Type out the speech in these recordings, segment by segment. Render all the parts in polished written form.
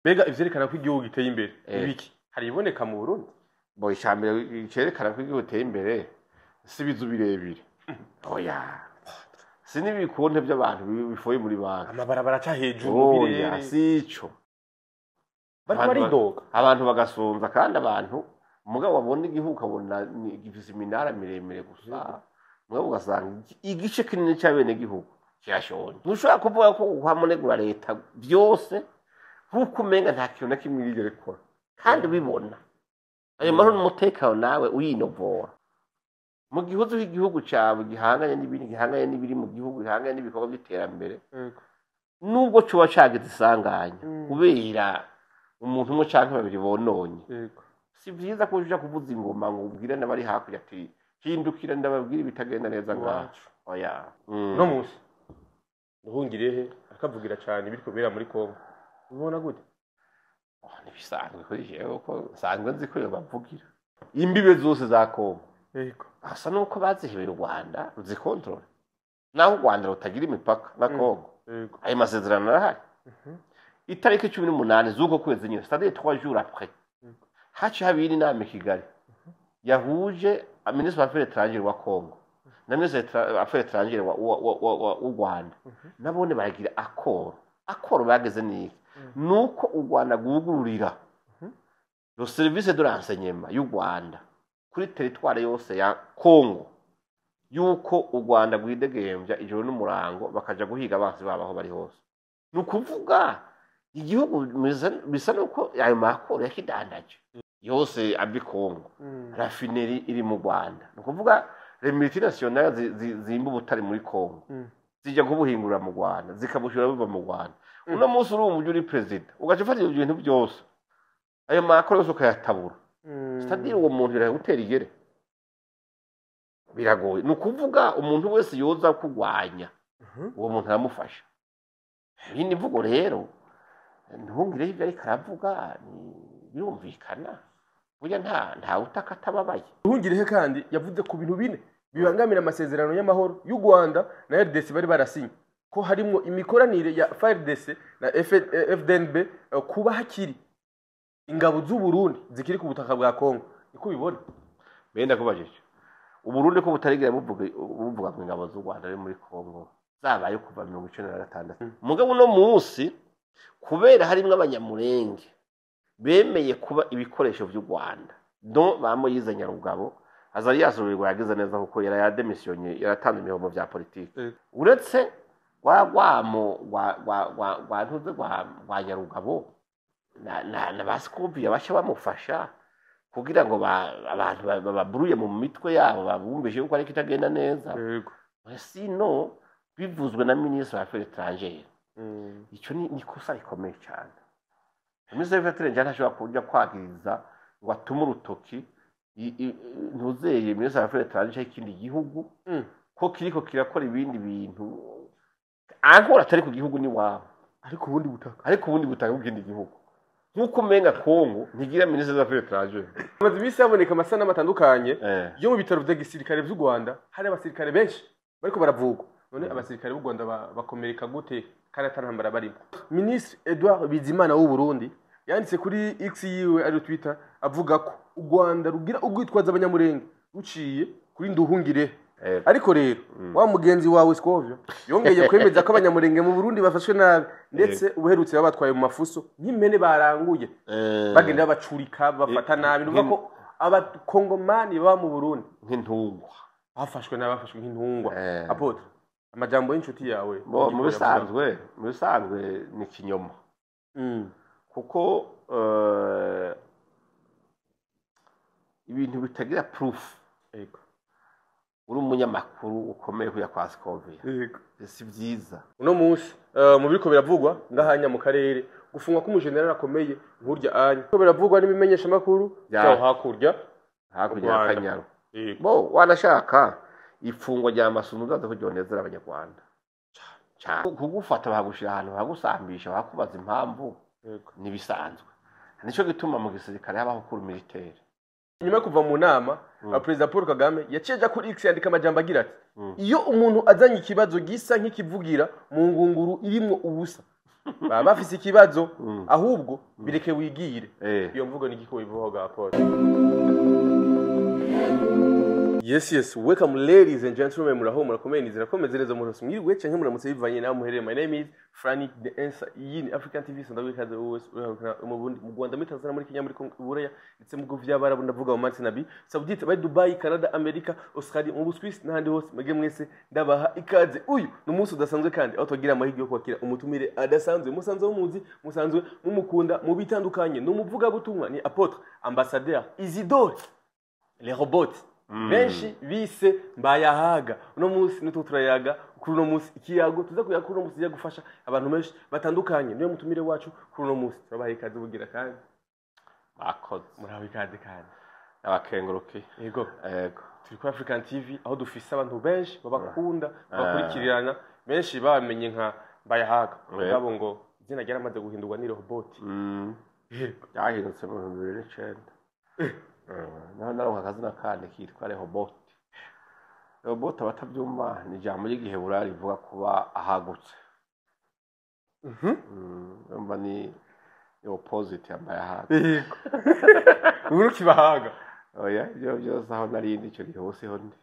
Mbega ivyerekana ko igihugu giteye imbere ibiki hari iboneka mu Burundi? Bo, icambere cerekana ko igihugu giteye imbere si ibizu birebire, oya, si n'ibikonte by'abantu bifoye muri banki. Amabarabara aca hejuru mu Oya, birere. Si ico. Bariko Abantu baridoga. Abantu bagasonza kandi abantu, mugabo wabona igihugu ukabona gifise iminara miremire gusa, mugabo ugasanga igice kinini c'abenegihugu kirashonje. Ntushobora kuvuga ko uhamunegura leta byose nk'uko umenga nta kintu na kimwe irigera ikora kandi ubibona. Ayo mahoro n'umutekano nawe uyinovora mu gihugu, igihugu cawe gihanganye n'ibindi, gihanganye n'ibiri mu gihugu, gihanganye n'ibikorwa by'iterambere, nubwo coba cagize isanganya kubera umuntu umwe canke babiri bononye, si vyiza ko uja kuvuza ingoma ngo ubwire n'abari hakurya ati: "Hindukira ndababwire ibitagenda neza ngaha." Iwacu. Oya. Uno munsi Nduhungirehe akavugira cane ibiriko bibera muri Kongo, ubibona gute? Oh, ntibisanzwe kuri jewe ko nsanzwe nzi ko iyo bavugira imbibe zose za Kongo asa nuko bazihebeye u Rwanda ruzikontorora, naho u Rwanda rutagira imipaka na Kongo. Ayo masezerano arahari. Itariki 18 z'uko kwezi nyine, c'est-à-dire 3 jours après, haciye habera inama i Kigali yahuje minisitiri wa affaires étrangères wa Congo na minisitiri wa affaires étrangères w'u Rwanda. Nabone baragira accord. Accord bageze niki? Nuko u Rwanda rwugururira le service de renseignement y'u Rwanda kuri territoire yose ya Congo, yuko u Rwanda rwidegemvya ijoro n'umurango, bakaja guhiga abansi babo aho bari hose. Ni ukuvuga igihugu bisa nuko ayo makoro yakidandaje yose ava i Congo. Raffinerie iri mu Rwanda, ni ukuvuga les multinationales zimba ubutare muri Congo zijya kubuhingurira mu Rwanda, zikabushora buva mu Rwanda. Uno munsi uri umujyi, uri perezida, ugaca ufata ibyo bintu byose, ayo makoro yose ukayatabura, c'est-à-dire uwo muntu biragutera igere, biragoye. Ni ukuvuga umuntu wese yoza kurwanya uwo muntu aramufasha. Iyi mvugo rero Nduhungirehe ibyo ariko aravuga birumvikana, burya nta utaka atababaye. Nduhungirehe kandi yavuze ku bintu bine bibangamira amasezerano y'amahoro y'u Rwanda na RDC bari barasinye, ko harimwo imikoranire ya FARDC na FDNB, kuba hakiri ingabo z'u Burundi zikiri ku butaka bwa Kongo. Niko ubibona? Mbere ndakubajije, Uburundi ko butarigera buvuga ngo ingabo z'u Rwanda ari muri Kongo zabaye kuva 96? Mugabo uno munsi kubera harimwo Abanyamurenge bemeye kuba ibikoresho vy'u Rwanda, don ba Moyize Nyarugabo Azarias Ruberwa yagize neza kuko yari yademisiyonye, yaratanze imihomo vya politiki. Uretse rwa rwamo rwa ntuze rwa Nyarugabo na ba Scovia baca bamufasha kugira ngo abantu bababuruye mu mitwe yabo, babumvishe yuko ariko itagenda neza. Sino bivuzwe na minisitiri wa affaires étrangères, icyo ni ikosa rikomeye cyane. Minisitiri wa affaires étrangères ntashobora kuja kwagiriza ngo atume urutoki ntuzeye minisitiri wa affaires étrangères y'ikindi gihugu ko kiriko kirakora ibindi bintu ankora atari ku gihugu n'iwabo. Ariko ubundi butaka. Ariko ubundi butaka bw'ikindi gihugu, nk'uko umenga Kongo ntigira minisitiri wa affaires étrangères. Hamaze iminsi haboneka amasanamu atandukanye yo mu bitaro vya gisirikare vy'u Rwanda, hari abasirikare benshi bariko baravugwa. None abasirikare b'u Rwanda bakomereka gute kandi ata ntambara barimo? Minisitiri Edouard Bizimana w'u Burundi yanditse kuri X yiwe, ari Twitter, avuga ko u Rwanda rugira urwitwaza Abanyamurenge ruciye kuri Nduhungirehe. Ariko rero wa mugenzi wawe Scovia yongeye kwemeza ko Abanyamurenge mu Burundi bafashwe nabi, ndetse ubuherutse babatwaye mu mafuso nk'impene baranguye, bagenda babacurika, bafata nabi. Nuvuga ko Abakongomani baba mu Burundi nk'intungwa. Bafashwe nabi, bafashwe nk'intungwa. Apôtre, amajambo y'inshuti yawe Bo, mu bisanzwe ni ikinyoma, kuko ibintu bitagira proof, uri umunyamakuru ukomeye kuya kwa Scovia, si byiza. Uno munsi mu biriko biravugwa ngahanya mu karere, gufungwa k'umujenerali akomeye nkurya anya biriko biravugwa n'ibimenyesha makuru cyaho hakurya hakurya ya Rwanda. Kanyaru. Bo wanashaka ifungwa rya Masunzu uzaze kuryonezera Abanyarwanda cyane. Kugufata bagushira ahantu, bagusambisha, bakubaza impamvu, nibisanzwe. Nico gituma mu gisirikare habaho cour militaire. Nyuma yo kuva mu nama, Perezida Paul Kagame yaciye aja kuri X yandika amajambo agira ati: "Iyo umuntu azanye ikibazo gisa nk'ikivugira mu ngunguru irimwo ubusa, baba bafise ikibazo." Ahubwo Bireke wigire. Iyo mvugo ni igiko bivuga ga Paul. Yes yes, welcome ladies and gentlemen, muraho murakomeye, nizera ko meze neza muri hose, mwiriwe canke muramutse bivanye naho muherereye. My name is Franny the Answer, iyi ni African TV. Sandagwe ikaze wese mu Burundi, mu Rwanda, muri Tanzania, muri Kenya, muri Congo, Buraya ndetse mu bihugu vy'Abarabu, ndavuga mu Mansi Nabi Saudite, bari Dubai, Canada, America, Australia, mu Buswisi n'ahandi hose, mwebwe mwese ndabaha ikaze. Uyu ni umunsi udasanzwe kandi aho tugira amahirwe yo kwakira umutumire adasanzwe, musanzwe mumuzi, musanzwe mumukunda mu bitandukanye, ni umuvugabutumwa, ni apôtre ambassadeur Isidore les robots benshi bise Mbayahaga. Uno munsi nitwo turayaga kuri uno munsi, ikiyago tuza kuyaga kuri uno munsi tuza gufasha abantu benshi batandukanye. Niyo mutumire wacu kuri uno munsi, turabaha ikaze bugira kandi. Mwakoze. Muraho, ikaze kandi. Abakenguruki. Yego. Yego. Turi kuri African TV aho dufise abantu benshi babakunda, bakurikirana, benshi bamenye nka Mbayahaga, mugabo ngo izina ryaramaze guhindurwa ni Robot. Yego. Ryahindutse mu 2009. Naho naronka akazina kandi kitwa Rehobot. Rehobot abatavyumva ni ijambo ry'igiheburayo rivuga kuba ahagutse. Urumva ni opposite ya Mbayahaga. Yego, ubu kibahaga. Oya, ibyo byose aho narindi ico gihe hose ho ndi.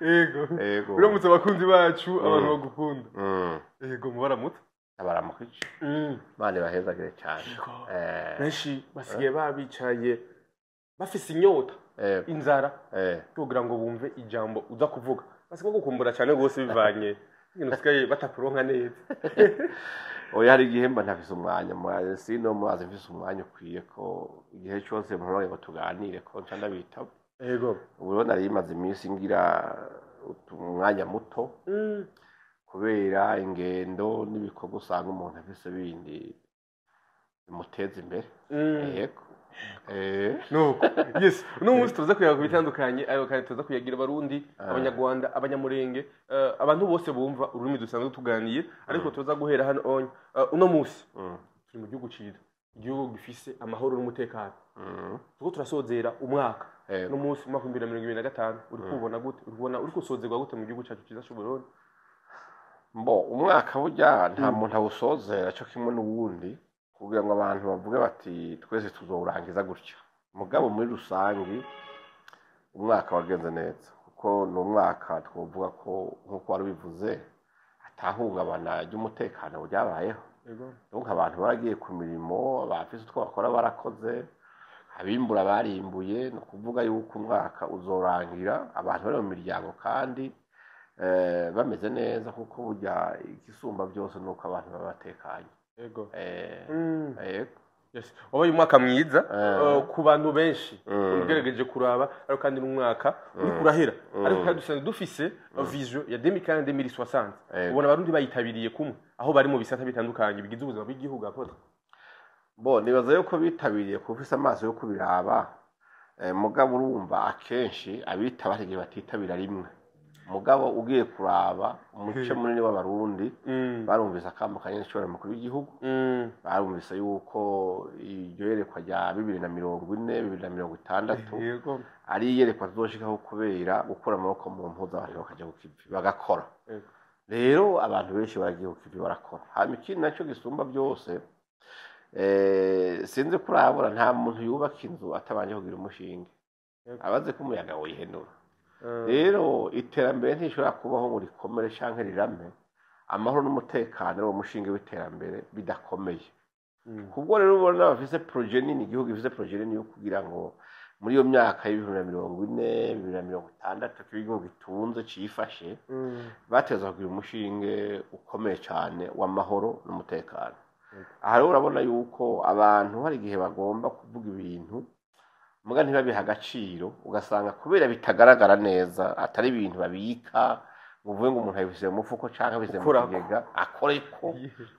Yego. Yego. Uramutse abakunzi bacu, abantu bagukunda. Yego, mubaramutse. Abaramukije. Imana ibahezagire cyane. Yego. Benshi basigaye babicaye bafise inyota, inzara kugira ngo bumve ijambo uza kuvuga, basigaye gukumbura cyane rwose bivanye ibintu usigaye batakuronka neza. Oya, hari igihe mba ntafise umwanya, murazi sino murazi mfise umwanya ukwiye ko igihe cyose mpamagaye ngo tuganire ko nca ndabitaba. Ubu rero nari maze iminsi ngira umwanya muto kubera ingendo n'ibikorwa usanga umuntu afise bindi bimuteza imbere. Yego. Nuko yes, uno munsi tuza kuyaga ku bitandukanye, ariko kandi tuza kuyagira Abarundi, Abanyarwanda, Abanyamurenge, abantu bose bumva ururimi dusanzwe tuganiye, ariko tuza guhera hano onye. Uno munsi turi mu gihugu ciza, igihugu gifise amahoro n'umutekano. Turiko turasozera umwaka. Uno munsi umwaka 2025 uri kubona gute? Uri kubona uri kusozerwa gute mu gihugu cacu ciza c'u Burundi? Mbo umwaka burya nta muntu awusozera cyo kimwe n'uwundi, kugira ngo abantu bavuge bati twese tuzowurangiza gutya. Mugabo muri rusangi umwaka wagenze neza, kuko ni umwaka twovuga ko nk'uko wari ubivuze atahungabana ry'umutekano ryabayeho. Donc abantu baragiye ku mirimo, bafise utwo bakora barakoze, abimbura barimbuye. Ni ukuvuga yuko umwaka uzorangira abantu bari mu miryango kandi bameze neza, kuko burya igisumba byose ni uko abantu baba batekanye. Yego. Yes. Wabaye umwaka mwiza ku bantu benshi ugerageje kuraba, ariko kandi n'umwaka uri kurahera, ariko kandi dusanzwe dufise vision ya 2040 2060. Ubona Abarundi bayitabiriye kumwe aho bari mu bisata bitandukanye bigize ubuzima bw'igihugu, apôtre? Bo nibaza yuko bitabiriye kuko ufise amaso yo kubiraba. Mugabo urumva akenshi abitaba hari igihe batitabira rimwe. Mugabo ugiye kuraba umuce munini w'Abarundi barumvise akamo ka nyenicubahiro mukuru w'igihugu, barumvise yuko iryo yerekwa rya 2040 2060 ari iyerekwa tuzoshikaho kubera gukura amaboko mu mpuzu, abantu bakaja ku kivi bagakora. Rero abantu benshi baragiye ku kivi barakora. Hanyuma ikindi nacyo gisumba byose, sinzi kurabura, nta muntu yubaka inzu atabanje kugira umushinge, abaze ko umuyaga wihenura. Rero iterambere ntishobora kubaho ngo rikomere canke rirame amahoro n'umutekano ari wo mushinge w'iterambere bidakomeye. Kubwo rero ubona bafise projet nini, igihugu gifise projet nini yo kugira ngo muri iyo myaka y'2040 2060 kibe igihugu gitunze cifashe, bateza kugira umushinge ukomeye cane w'amahoro n'umutekano. Aha rero urabona yuko abantu hari igihe bagomba kuvuga ibintu muga ntibabiha agaciro, ugasanga kubera bitagaragara neza, atari ibintu babika ngo uvuge ngo umuntu abishyize mu mufuko canke abishyize mu kigega akoreko,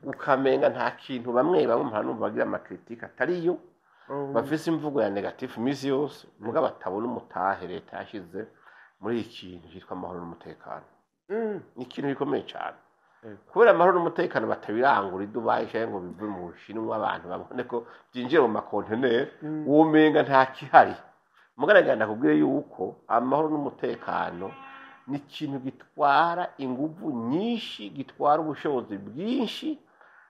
ukamenga nta kintu. Bamwe bamwe mpora numva bagira amakritike atariyo, bafise imvugo ya negatif imisi yose, muga batabona umutahe leta yashize muri iki kintu cyitwa amahoro n'umutekano. Ni ikintu gikomeye cane. Kubera amahoro n'umutekano batabirangura i Dubai canke ngo bive mu Bushinwa, abantu babone ko byinjira mu makonteneri, womenga nta kihari. Mugabo ndakubwire yuko amahoro n'umutekano ni ikintu gitwara inguvu nyinshi, gitwara ubushobozi bwinshi,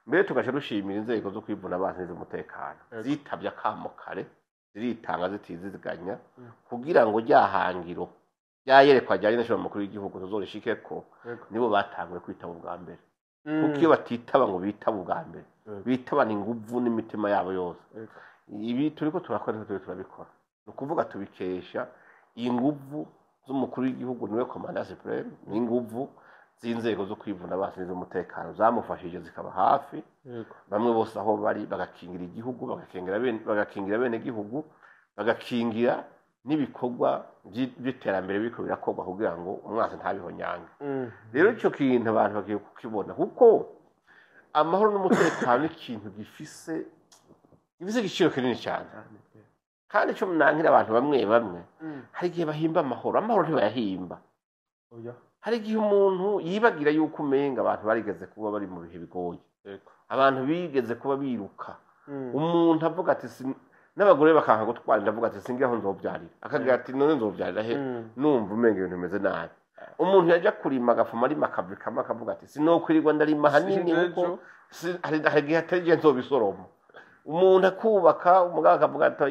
Mbere tugaca dushimira inzego zo kwivuna abansi z'umutekano zitabye akamo kare, ziritanga zitiziganya kugira ngo ryahangiro ryayerekwa ryari n'ishobora mukuru w'igihugu tuzorishikeko, nibo batanguye kwitaba ubwa mbere. Kuko iyo batitaba ngo bitaba ubwa mbere, bitabana inguvu n'imitima yabo yose. Ibi turiko turakora turi turabikora, ni ukuvuga tubikesha inguvu z'umukuru w'igihugu, niwe commandant supreme, n'inguvu z'inzego zo kwivuna abansi z'umutekano zamufashije zikaba hafi. Bamwe bose aho bari bagakingira igihugu, bagakingira bene gihugu, bagakingira n'ibikorwa by'iterambere biriko birakorwa kugira ngo umwansi ntabihonyange. Rero ico kintu abantu bagiye kukibona, kuko amahoro n'umutekano ikintu gifise igiciro kinini cyane. Kandi ico nankira abantu bamwe bamwe, hari igihe bahimba amahoro, amahoro ntibayahimba. Hari igihe umuntu yibagira yuko umenga abantu barigeze kuba bari mu bihe bigoye, abantu bigeze kuba biruka. Umuntu avuga ati n'abagore bakanka gutwara, ndavuga ati singira aho nzobyarira, akagira ati none nzobyarira he, numva umenga ibintu bimeze nabi. Umuntu yajya kurima agafuma arima akavikamo akavuga ati sinokwirirwa ndarima hanini kuko hari igihe atari igihe nzobisoroma. Umuntu akubaka umugabo akavuga ati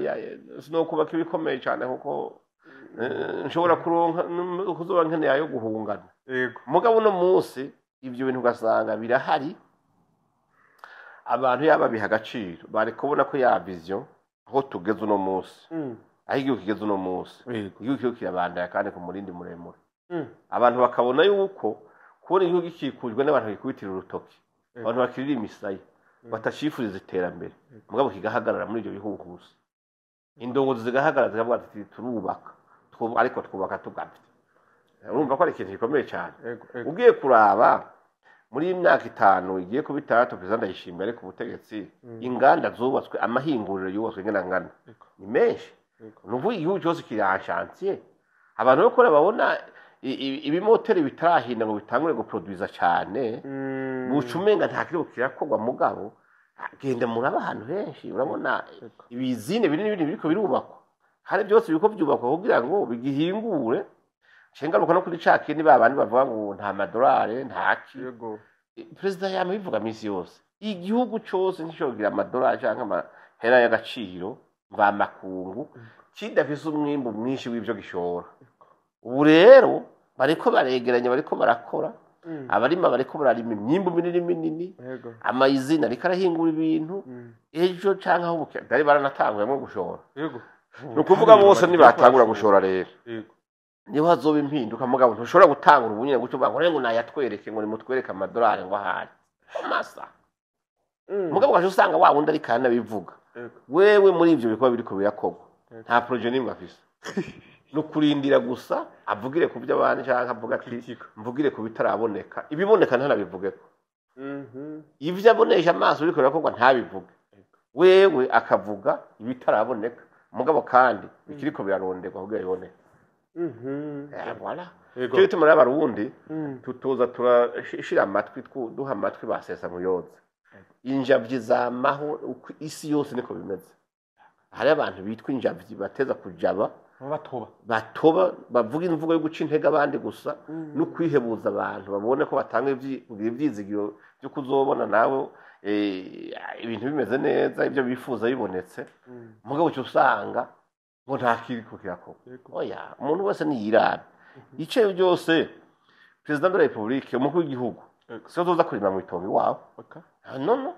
sinokubaka ibikomeye cyane kuko nshobora kuronka kuzoba nkeneye ayo guhungana. Mugabo uno munsi ibyo bintu ugasanga birahari, abantu yaba biha agaciro bari kubona ko ya vision aho tugeze uno munsi, aho igihugu kigeze uno munsi, igihugu kirabandanya kandi ku murindi muremure. Abantu bakabona yuko kubona igihugu gikikujwe n'abantu bikubitira urutoki, abantu bakirira imisaya, batashifuriza iterambere, mugabo kigahagarara muri ibyo bihuhusi, indongozi zigahagarara zikavuga ati turubaka, ariko twubaka tugavye. Urumva ko ari ikintu gikomeye cyane. Ugiye kuraba muri iyi myaka 5 igiye kuba 6, Perezida Ndayishimiye ari ku butegetsi, inganda zubatswe, amahinguriro yubatswe ngena ngana ni menshi. Nuvuga igihugu cyose kiri en chantier. Abantu bo kora babona ibimoteri bitarahinda ngo bitangure guproduza cyane, bucumenga nta kiriko kirakorwa, mugabo genda muri abantu henshi urabona ibizine binini binini biriko birubakwa, hari byose biriko byubakwa kugira ngo bigihingure. Cengaruka no kuri ca kindi babandi bavuga ngo nta madolari nta ki. Perezida yama bivuga misi yose, igihugu cose ntishogira amadolari canke amahera y'agaciro mvamakungu kidafise umwimbu mwinshi w'ivyo gishora. Ubu rero bariko baregeranya, bariko barakora, abarima bariko bararima imyimbu minini minini, amayizina ariko arahingura ibintu, ejo canke aho bukera bari baranatanguyemwo gushora. Ni ukuvuga bose nibatangura gushora rero niho hazoba impinduka. Mugabo ntushobora gutangura ubunyene gutyo uvuga ngo nayatwereke, ngo nimutwereke amadolari ngo ahari masa. Mugabo ugaca usanga wa wundi ariko aranabivuga, wewe muri ivyo bikorwa biriko birakorwa nta projet n'imwe afise, no kurindira gusa avugire ku by'abandi canke avuga ati mvugire ku bitaraboneka, ibiboneka ntanabivugeko, ivyo abonesha amaso biriko birakorwa ntabivuge, wewe akavuga ibitaraboneka, mugabo kandi bikiriko biraronderwa kugira biboneke. Voilà. Cyo gituma rero Abarundi tutoza turashira amatwi, duha amatwi basesa muyoza. Injavyi zamaho isi yose niko bimeze. Hari abantu bitwa injavyi bateza kujaba, batoba bavuga imvugo yo guca intege abandi gusa no kwihebuza abantu babone ko batanga ivyizigiro byo kuzobona nawe ibintu bimeze neza, ibyo bifuza bibonetse. Mugabo cyo usanga ngo nta kiriko kirakorwa. Oya, umuntu wese niyirabe ice byose. President de la République, umukuru w'igihugu, siyo tuza kurima mu itongo iwawe. No,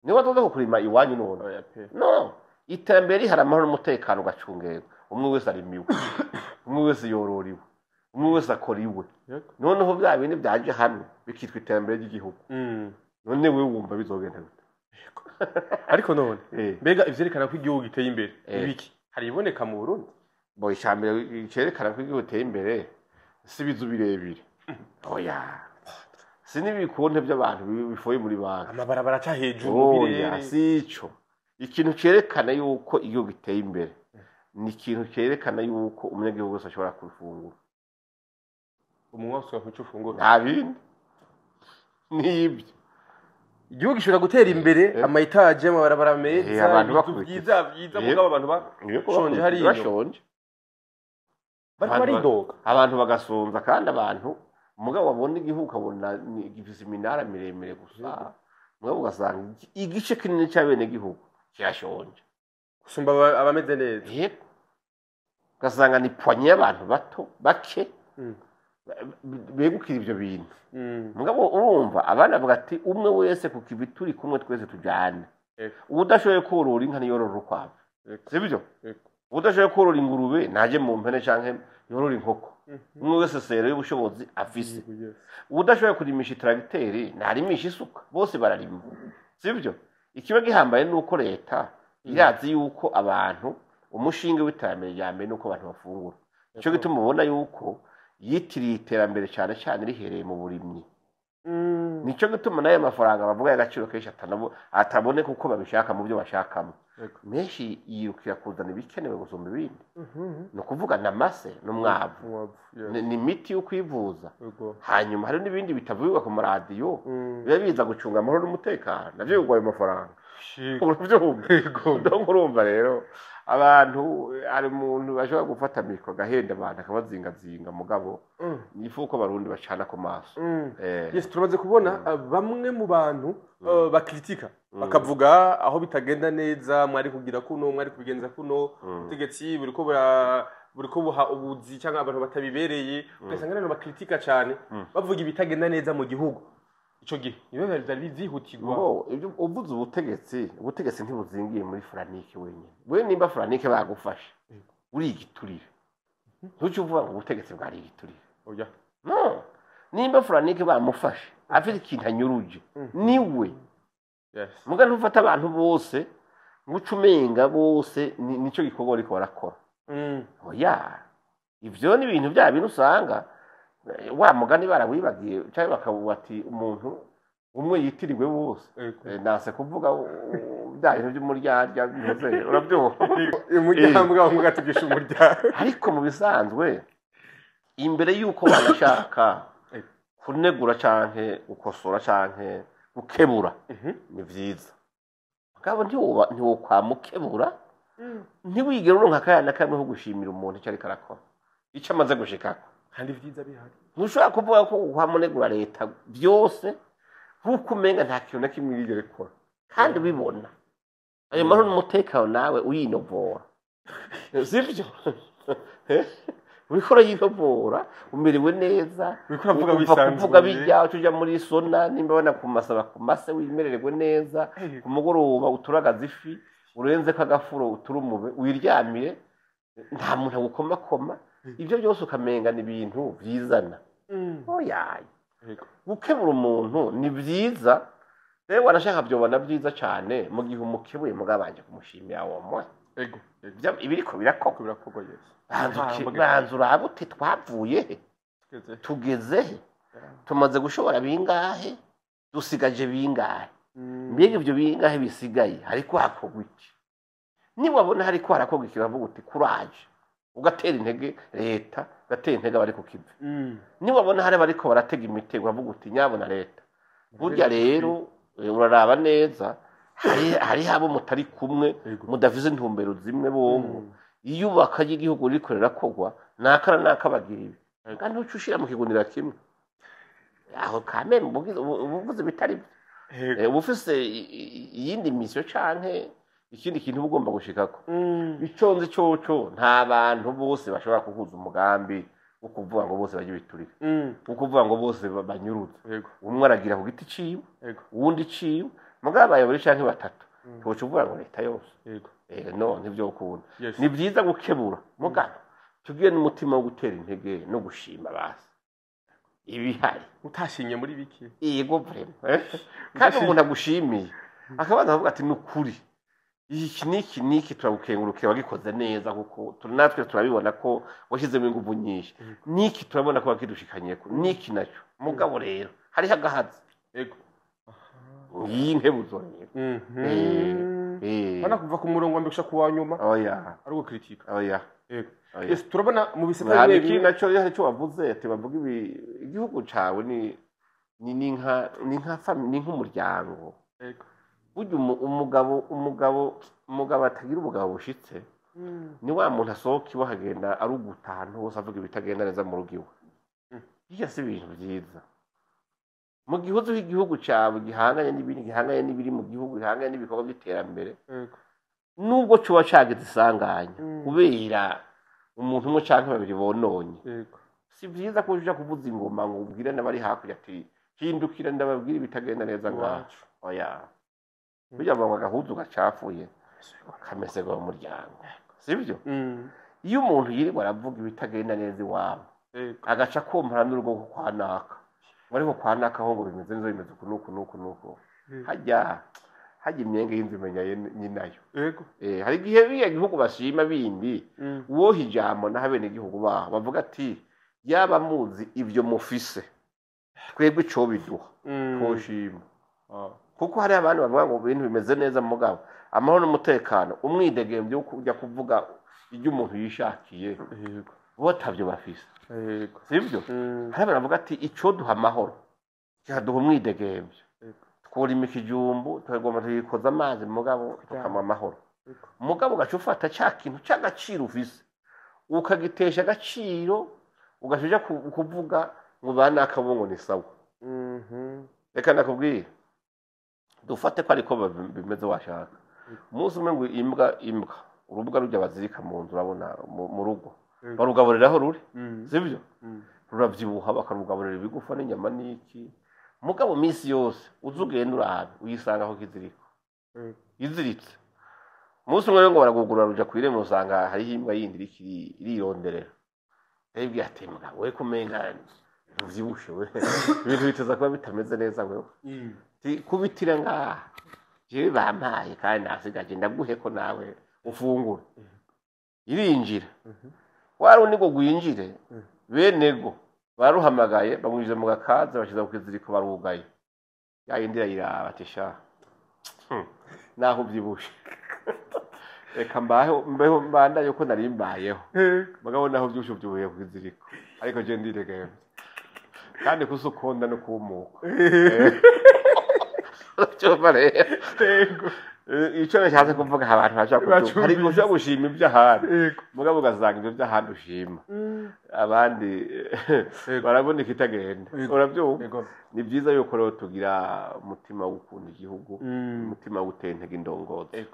niwe tuza kurima iwanyu none. No, iterambere rihari, amahoro n'umutekano ugacungerwa, umwe wese arimiwe, umwe wese yororiwe, umwe wese akora iwe. Noneho bya bindi byaje hamwe bikitwa iterambere ry'igihugu. None wewe wumva bizogenda gute? Ariko none mbega ivyerekana ko igihugu giteye imbere ibiki hari iboneka mu Burundi? Bo icambere cerekana ko igihugu giteye imbere si bizu birebire. Oya, si n'ibikonte by'abantu bifoye muri banki, amabarabara aca hejuru mu birere. Oya, si ico. Ikintu cerekana yuko igihugu giteye imbere ni ikintu cerekana yuko umunyagihugu wese ashobora kurufungura. Umuntu wese ashobora kurufungura nta bindi, nibyo. Igihugu gishobora gutera imbere, ama etaje, amabarabara meza, abantu byiza byiza, mugabo abantu bashonje hariyo, bashonje bariko baridoga, abantu bagasonza. Kandi abantu mugabo babona igihugu ukabona gifise iminara miremire gusa, Mugabo ugasanga igice kinini cy'abenegihugu kirashonje gusumba abameze neza. Yego, ugasanga ni poignée y'abantu bato bake begukira ibyo bintu. Mugabo urumva abana bavuga ati umwe wese ku kivi, turi kumwe twese tujyane. Udashoboye korora inka niyorora urukwavu, sibyo? Udashoboye korora ingurube ntaje mu mpene canke yorora inkoko. Umwe wese sero y'ubushobozi afise. Udashoboye kurimisha itragiteri ntarimisha isuka, bose bararima, sibyo? Ikiba gihambaye ni uko leta irazi yuko abantu, umushinge w'iterambere rya mbere nuko abantu bafungura. Nico gituma ubona yuko yitiriye iterambere cyane cyane rihereye mu burimyi. Nico gituma n'ayo mafaranga bavuga y'agaciro kenshi ataboneka uko babishaka mu byo bashakamo. Menshi yirukira kuzana ibikenewe gusumba ibindi, ni ukuvuga namase n'umwavu, Umwavu, yes. ni imiti yo kwivuza. Hanyuma hari n'ibindi bitavugwa ku maradiyo, biba biza gucunga amahoro n'umutekano, navyo bigwa ayo mafaranga. Uravyumva? Donc urumva rero abantu, hari umuntu bashobora gufata micro agahenda abantu akabazingazinga, mugabo nifu uko abarundi bacana ku maso. Yes, turamaze kubona bamwe mu bantu bakritika, bakavuga aho bitagenda neza, mwari kugira kuno, mwari kubigenza kuno, ubutegetsi buriko buriko buha ubuzi cyangwa abantu batabibereye. Ugasanga rero bakritika cyane, bavuga ibitagenda neza mu gihugu. Ico gihe nibo byari byihutirwa. Ngo ibyo uvuze, ubutegetsi ntibuzingiye muri Franike wenyine. We nimba Franike bagufashe uri igiturire, ntuce uvuga ngo ubutegetsi bwari igiturire. Oya. No, nimba Franike bamufashe afite ikintu anyuruje, niwe. Muga ntufata abantu bose ngo uce umenga bose nico gikorwa bariko barakora. Oya, ivyo ni ibintu bya bintu usanga wa mugani barawibagiye, cyangwa bakavuga ati umuntu umwe yitiriwe bose. Nase kuvuga bya bintu by'umuryarya bimeze, urabyumva? Umuryango mugatugisha umuryango. Ariko mu bisanzwe, imbere y'uko banashaka kunegura canke gukosora canke gukebura, ni vyiza, mugabo ntiwokwamukebura, ntiwigere uronka akaya na kamwe ko gushimira umuntu icyo ariko arakora, icyo amaze gushikako. Kandi vyiza bihari. Ntushobora kuvuga ko wamunegura leta byose nk'uko umenga nta kintu na kimwe yigera ikora, kandi ubibona ayo mahoro n'umutekano nawe uyinovora, sibyo? Uriko urayinovora, umerewe neza. Uriko uravuga Uva wisanzuye. Kuvuga bijya uja muri sauna, nimba babona kumasa bakumase, wimererwe neza. Ku mugoroba uturagaza ifi, urenze ko agafuro, uturumube, wiryamire, nta muntu agukomakoma. Ibyo byose ukamenga ni ibintu byizana. Oyaye, gukebura umuntu ni byiza rero, wanashaka byobona byiza cyane mu gihe umukebuye mugabanje kumushimira uwo mwe. Ibiriko birakorwa. Birakorwa, yes. Banza urabe uti twavuye he, Tugeze. tugeze he, tumaze gushobora bingahe, dusigaje bingahe, mbega ibyo bingahe bisigaye hariko hakorwa iki? Niwabona hariko harakorwa iki, uravuga uti kuraje, ugatera intege leta, ugatera intege abari ku kivi. Niwabona hari abariko baratega imitego, uravuga uti nyabona leta, burya rero uraraba neza, hariho abo mutari kumwe, mudafise intumbero zimwe bobo. Iyubaka ry'igihugu ririko rirakorwa, nakara nakabagira ibi, kandi ntuce ushira mu kigunira kimwe aho kameme ubuvuze bitari byo. Uba ufise iyindi mission canke ikindi kintu uba ugomba gushikako. Ico nzi coco, nta bantu bose bashobora kuhuza umugambi wo kuvuga ngo bose bajye biturire, wo kuvuga ngo bose banyuruze. Umwe aragira ku giti ciwe, uwundi ciwe, mugabo abayobora canke batatu, ntiwoca uvuga ngo leta yose. No ntivyokunda. Ni vyiza gukebura, mugabo tugire n'umutima wo gutera intege no gushima basi ibihari. Utashinye muri biki. Yego, vraiment. Kandi umuntu agushimiye akabanza akavuga ati ni ukuri iki n'iki n'iki, turagukengurukira, wagikoze neza, kuko natwe turabibona ko washyizemo ingufu nyinshi, n'iki turabona ko wakidushikanyeko, n'iki nacyo. Mugabo rero hariho agahazi. Ngiyi nkebuzo rero. Bana kuva ku murongo wa mbere gushika ku wa nyuma Oya. ari ugukritika. Oya. Oya. Yes, turabona mu bisata Hari bimwe ikindi bimwe. Nacyo hari icyo wavuze ati bavuga ibi, igihugu cawe ni nka ni nk'umuryango. Burya umugabo atagira ubugabo bushitse ni wa muntu asohoka iwe akagenda aruguta ahantu hose, avuga ibitagenda neza mu rugo iwe. Hirya si ibintu byiza. Mu gihe uzi ko igihugu cyawe gihanganye n'ibindi, gihanganye n'ibiri mu gihugu, gihanganye n'ibikorwa by'iterambere, nubwo cuba cagize isanganya kubera umuntu umwe canke babiri bononye, si vyiza ko uja kuvuza ingoma ngo ubwire n'abari hakurya ati hindukira ndababwira ibitagenda neza ngaha. Oya, burya ngo agahuzu gacafuye kamesegwa mu muryango, sibyo? Iyo umuntu yirirwa aravuga ibitagenda neza iwabo, agaca kompara n'urugo kwa naka, ngo ariko kwa naka ho ngo bimeze neza, bimeze uku n'uku n'uku n'uku, hajya imyenge y'inzu imenya nyinayo. Hari igihe biriya gihugu bashima bindi, uwoha ijambo naho abenegihugu baho bavuga ati yaba muzi ibyo mufise twebwe ico biduha twoshima. Kuko hari abantu bavuga ngo ibintu bimeze neza, mugabo amahoro n'umutekano, umwidegemvyo wo kujya kuvuga ibyo umuntu yishakiye, bo atavyo bafise, sivyo? Hari abantu bavuga ati ico duha amahoro kikaduha umwidegemvyo, tworima ikijumbu tukagomba tukikoza amazi, mugabo tukamwa amahoro. Mugabo ugaca ufata ca kintu c'agaciro ufise ukagitesha agaciro, ugaca uja kuvuga ngo ba naka bo ngo ni sawa. Reka ndakubwira, dufate ko ariko bimeze washaka. Umunsi umwe ngo imbwa urubuga rujya bazirika mu nzu, urabona mu rugo barugaburira aho ruri, sivyo? Ruravyibuha bakarugaburira ibigufa n'inyama n'iki, mugabo minsi yose uza ugenda urabe uyisanga aho kiziriko iziritse. Umunsi umwe ngo baragugurura ruja kw'irembo, usanga hariho imbwa yindi iriko irironderera. Yayibwiye ati mbwa we kumenga ntuvyibushe we, ibintu biteza kuba bitameze neza wewe, kubitira ngaha jewe bampaye kandi nasigaje ndaguhe ko nawe ufungure. Irinjira wari ngo gwinjire, benego baruhamagaye bamwinjiza mu gakaza, bashiza ku kiziriko barugaye. Yayindi irayiraba ati sha naho uvyibushe, reka mbaho mbeho mbandaye ko nari mbayeho, mugabo naho uvyibushe uvyubuye ku kiziriko, ariko je ndiregeye kandi kusukonda no kumuka. Cyumva rero icyo nashatse kuvuga, abantu bashaka kubyumva, hari ushobora gushima iby'ahandi, mugabo ugasanga ibyo by'ahandi ushima abandi barabona ikitagenda. Urabyumva? Ni byiza yuko rero tugira umutima wo gukunda igihugu, umutima wo gutera intege indongozi.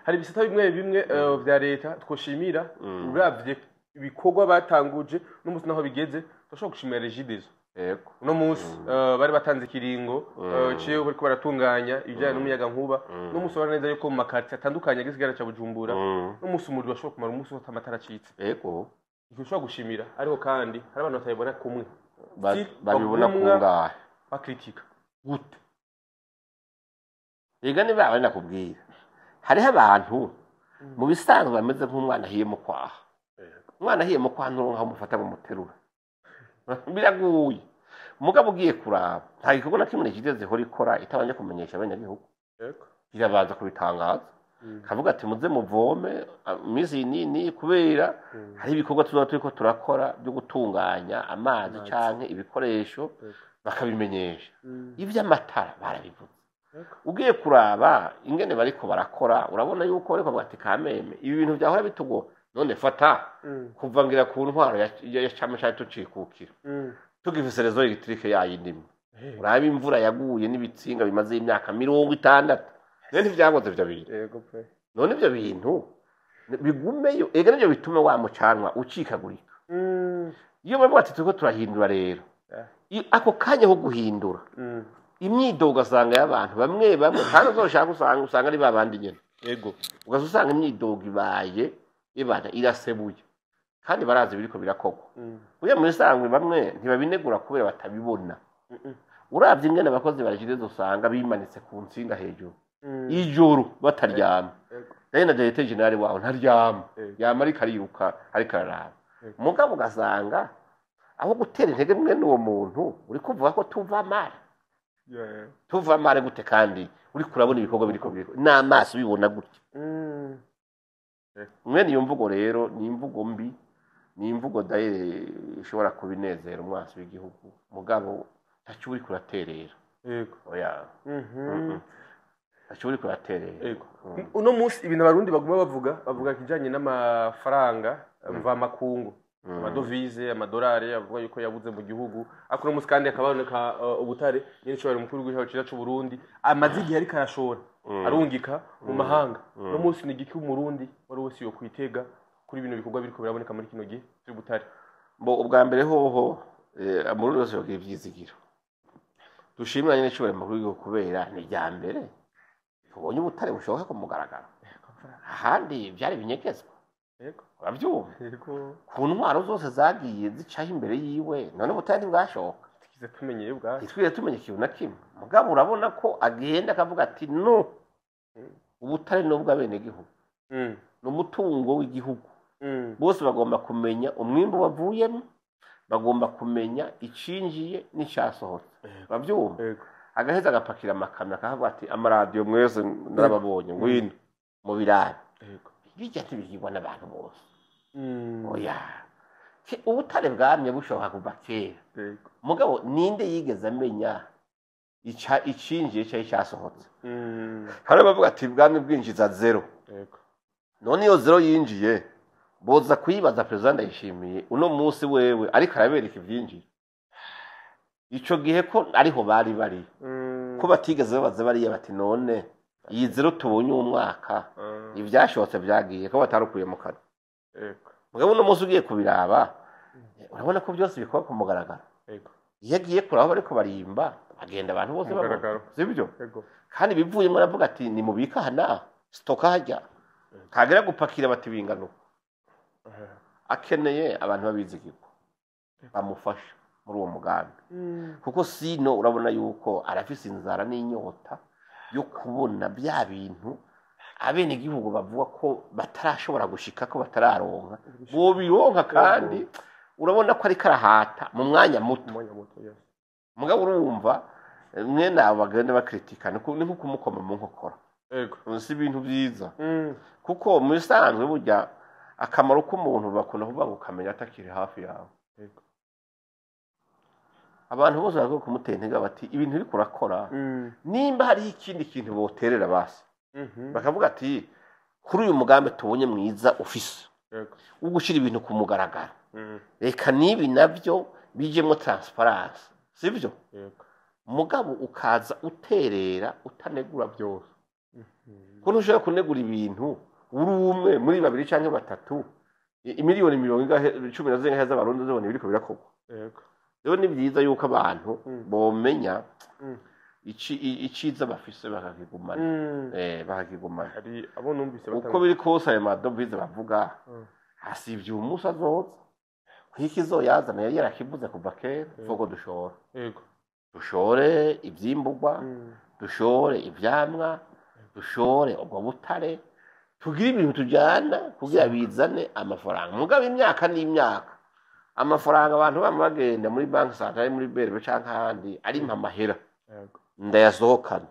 Hari ibisata bimwe bimwe vya leta twoshimira, uravye ibikorwa batanguje n'umunsi naho bigeze, turashobora gushimira Regideso. Uno munsi bari batanze ikiringo ciye bariko baratunganya ibijyanye n'umuyaga nkuba, n'umunsi ubona neza yuko mu makartie atandukanye agisigara ca Bujumbura, n'umunsi umuriro washobora kumara umunsi wose amatara acitse. Ivyo ushobora gushimira, ariko kandi hari abantu batabibona kumwe, babibona kungahe bakritika gute. Ega niba bari nakubwira, hariho abantu mu bisanzwe bameze nk'umwana ahiye mu kwaha. Umwana ahiye mu kwaha nturonka umufata ngo umuterura, biraguye. Mugabo ugiye kuraba nta gikorwa na kimwe Regideso ihora ikora itabanje kumenyesha abanyagihugu. Irabanza kubitangaza, kavuga ati muze muvome iminsi nini, kubera hari ibikorwa tuzoba turiko turakora byo gutunganya amazi canke ibikoresho, bakabimenyesha. Ivy'amatara barabivuze. Ugiye kuraba ingene bariko barakora, urabona yuko bariko bavuga ati kameme ibi bintu vyahora bitugora, none fata kuva ngira ku ntwaro ya cama cari tucikukira, tugifise rezo electrique yayindimwe, uraba imvura yaguye n'ibitsinga bimaze imyaka 60, none ntivyakoze ivyo bintu. None ivyo bintu bigumeyo, ega nivyo bituma wa mucanwa ucikagurika. Iyo bavuga ati turiko turahindura rero, ako kanya ko guhindura imyidogo ugasanga y'abantu bamwe bamwe, kandi uzoshaka usanga ari babandi nyene. Ugaca usanga imyidogo ibaye ibana irasebuye, kandi barazi biriko birakorwa. Uya muri sangwe bamwe ntibabinegura kubera batabibona. Uravye ingene abakozi ba Regideso usanga bimanitse ku ntsinga hejuru ijoro bataryama. Naye na directeur general waho ntaryama, yama ariko ariruka ariko araraba. Mugabo ugasanga aho gutera intege mwene uwo muntu uri kuvuga ko tuva amara, tuva amara gute, kandi uri kurabona ibikorwa biriko n'amaso ubibona gutya. Mwene iyo mvugo rero ni imvugo mbi, ni imvugo daire ishobora kubinezera umwansi w'igihugu, mugabo ntacyo uri kuraterera. Oya. Ntacyo uri kuraterera. Uno munsi ibintu abarundi baguma bavuga kijanye n'amafaranga mva makungu. Amadovize, amadolari avuga yuko yabuze mu gihugu, ariko uno munsi kandi hakaboneka ubutare. Nyine ishobora umukuru w'igihugu cyiza c'u Burundi amaze igihe ariko arashora, arungika mu mahanga. Uno munsi ni igiki Umurundi wari wese yo kwitega kuri bino bikorwa biriko biraboneka muri kino gihe by'ubutare? Bo, ubwa mbere hoho, Umurundi wese yogira ivyizigiro. Dushimira nyine icubahiro mukuru w'igihugu, kubera ni irya mbere tubonye ubutare bushoboka ku mugaragaro, ahandi byari binyegezwa. Urabyumva? Yego. Ku ntwaro zose zagiye zicaho imbere yiwe, none ubutare ntibwashoka? Tukize tumenyeye ubwacu. Ntitwigeze tumenya ikintu na kimwe. Mugabo urabona ko agenda akavuga ati: "No, ubutare ni ubw'abenegihugu, ni umutungo w'igihugu." Bose bagomba kumenya umwimbu wavuyemo, bagomba kumenya icinjiye n'icyasohotse. Urabyumva? Yego. Agaheza agapakira amakamyo, akavuga ati: "Amaradiyo mwese narababonye, ngwino mu birabe." Bijya ntibigirwa n'abantu bose. Oya. Ubutare bwamye bushoboka kuva kera. Mugabo ninde yigeze amenya icinjiye cyangwa icyasohotse? Hari abavuga ati bwamye bwinjiza zéro. None iyo zéro yinjiye, boza kuyibaza Perezida Ndayishimiye uno munsi wewe ariko arabereka ivyinjiye ico gihe, ko ariho bari bari, ko batigeze babaza bariya bati: "None iyi zéro tubonye uwo mwaka, ivyashotse vyagiye?" Ko batarukuye mu kanwa. Mugabo uno munsi ugiye kubiraba, urabona ko byose bikorwa ku mugaragaro. Iyo agiye kure aho bariko barimba, agenda abantu bose babona. Mugaragaro. Sibyo? Yego. Kandi ibivuyemo aravuga ati: "Nimubika aha naha, stock hajya kagera gupakira." Bati: "Bingana uko." Akeneye abantu babizigirwa bamufasha muri uwo mugambi, kuko sino urabona yuko arafise inzara n'inyota yo kubona bya bintu abenegihugu bavuga ko batarashobora gushika, ko batararonka, bobironka. Kandi urabona ko ariko arahata mu mwanya muto. Umwanya muto, yes. Mugabo urumva, mwene abo bagenda bakritika, ni nko kumukoma mu nkokora. Si ibintu byiza, kuko mu bisanzwe burya akamaro k'umuntu bakunda kuvuga ngo ukamenya atakiri hafi yawe. Abantu bose barakwiye kumutera intege, bati: "Ibintu uriko urakora." Nimba hariho ikindi kintu boterera basi, bakavuga ati: "Kuri uyu mugambi tubonye mwiza ufise wo gushyira ibintu ku mugaragaro, reka n'ibi nabyo bijemo transparence." Sibyo? Yego. Mugabo ukaza uterera, utanegura byose, ko ntushobora kunegura ibintu uri umwe muri babiri cyangwa batatu, imiliyoni mirongo ingahe, cumi na zingahe z'Abarundi zibona ibiriko birakorwa. Rero ni byiza yuko abantu bomenya iciza bafise bakakigumana. Bakakigumana. Hari abo numvise Uko batanga biri kose, ayo madovize bavuga, hasivye uyu munsi azoza kuko izoyazana yari yarakivuze kuva kera ko dushora, dushore ivyimburwa, dushore ivyamwa, dushore ubwo butare, tugire ibintu tujyana kugira bizane amafaranga. Mugabo imyaka n'imyaka amafaranga abantu bama bagenda muri banki centrale, muri BRB canke ahandi, ari amahera ndayasohokana.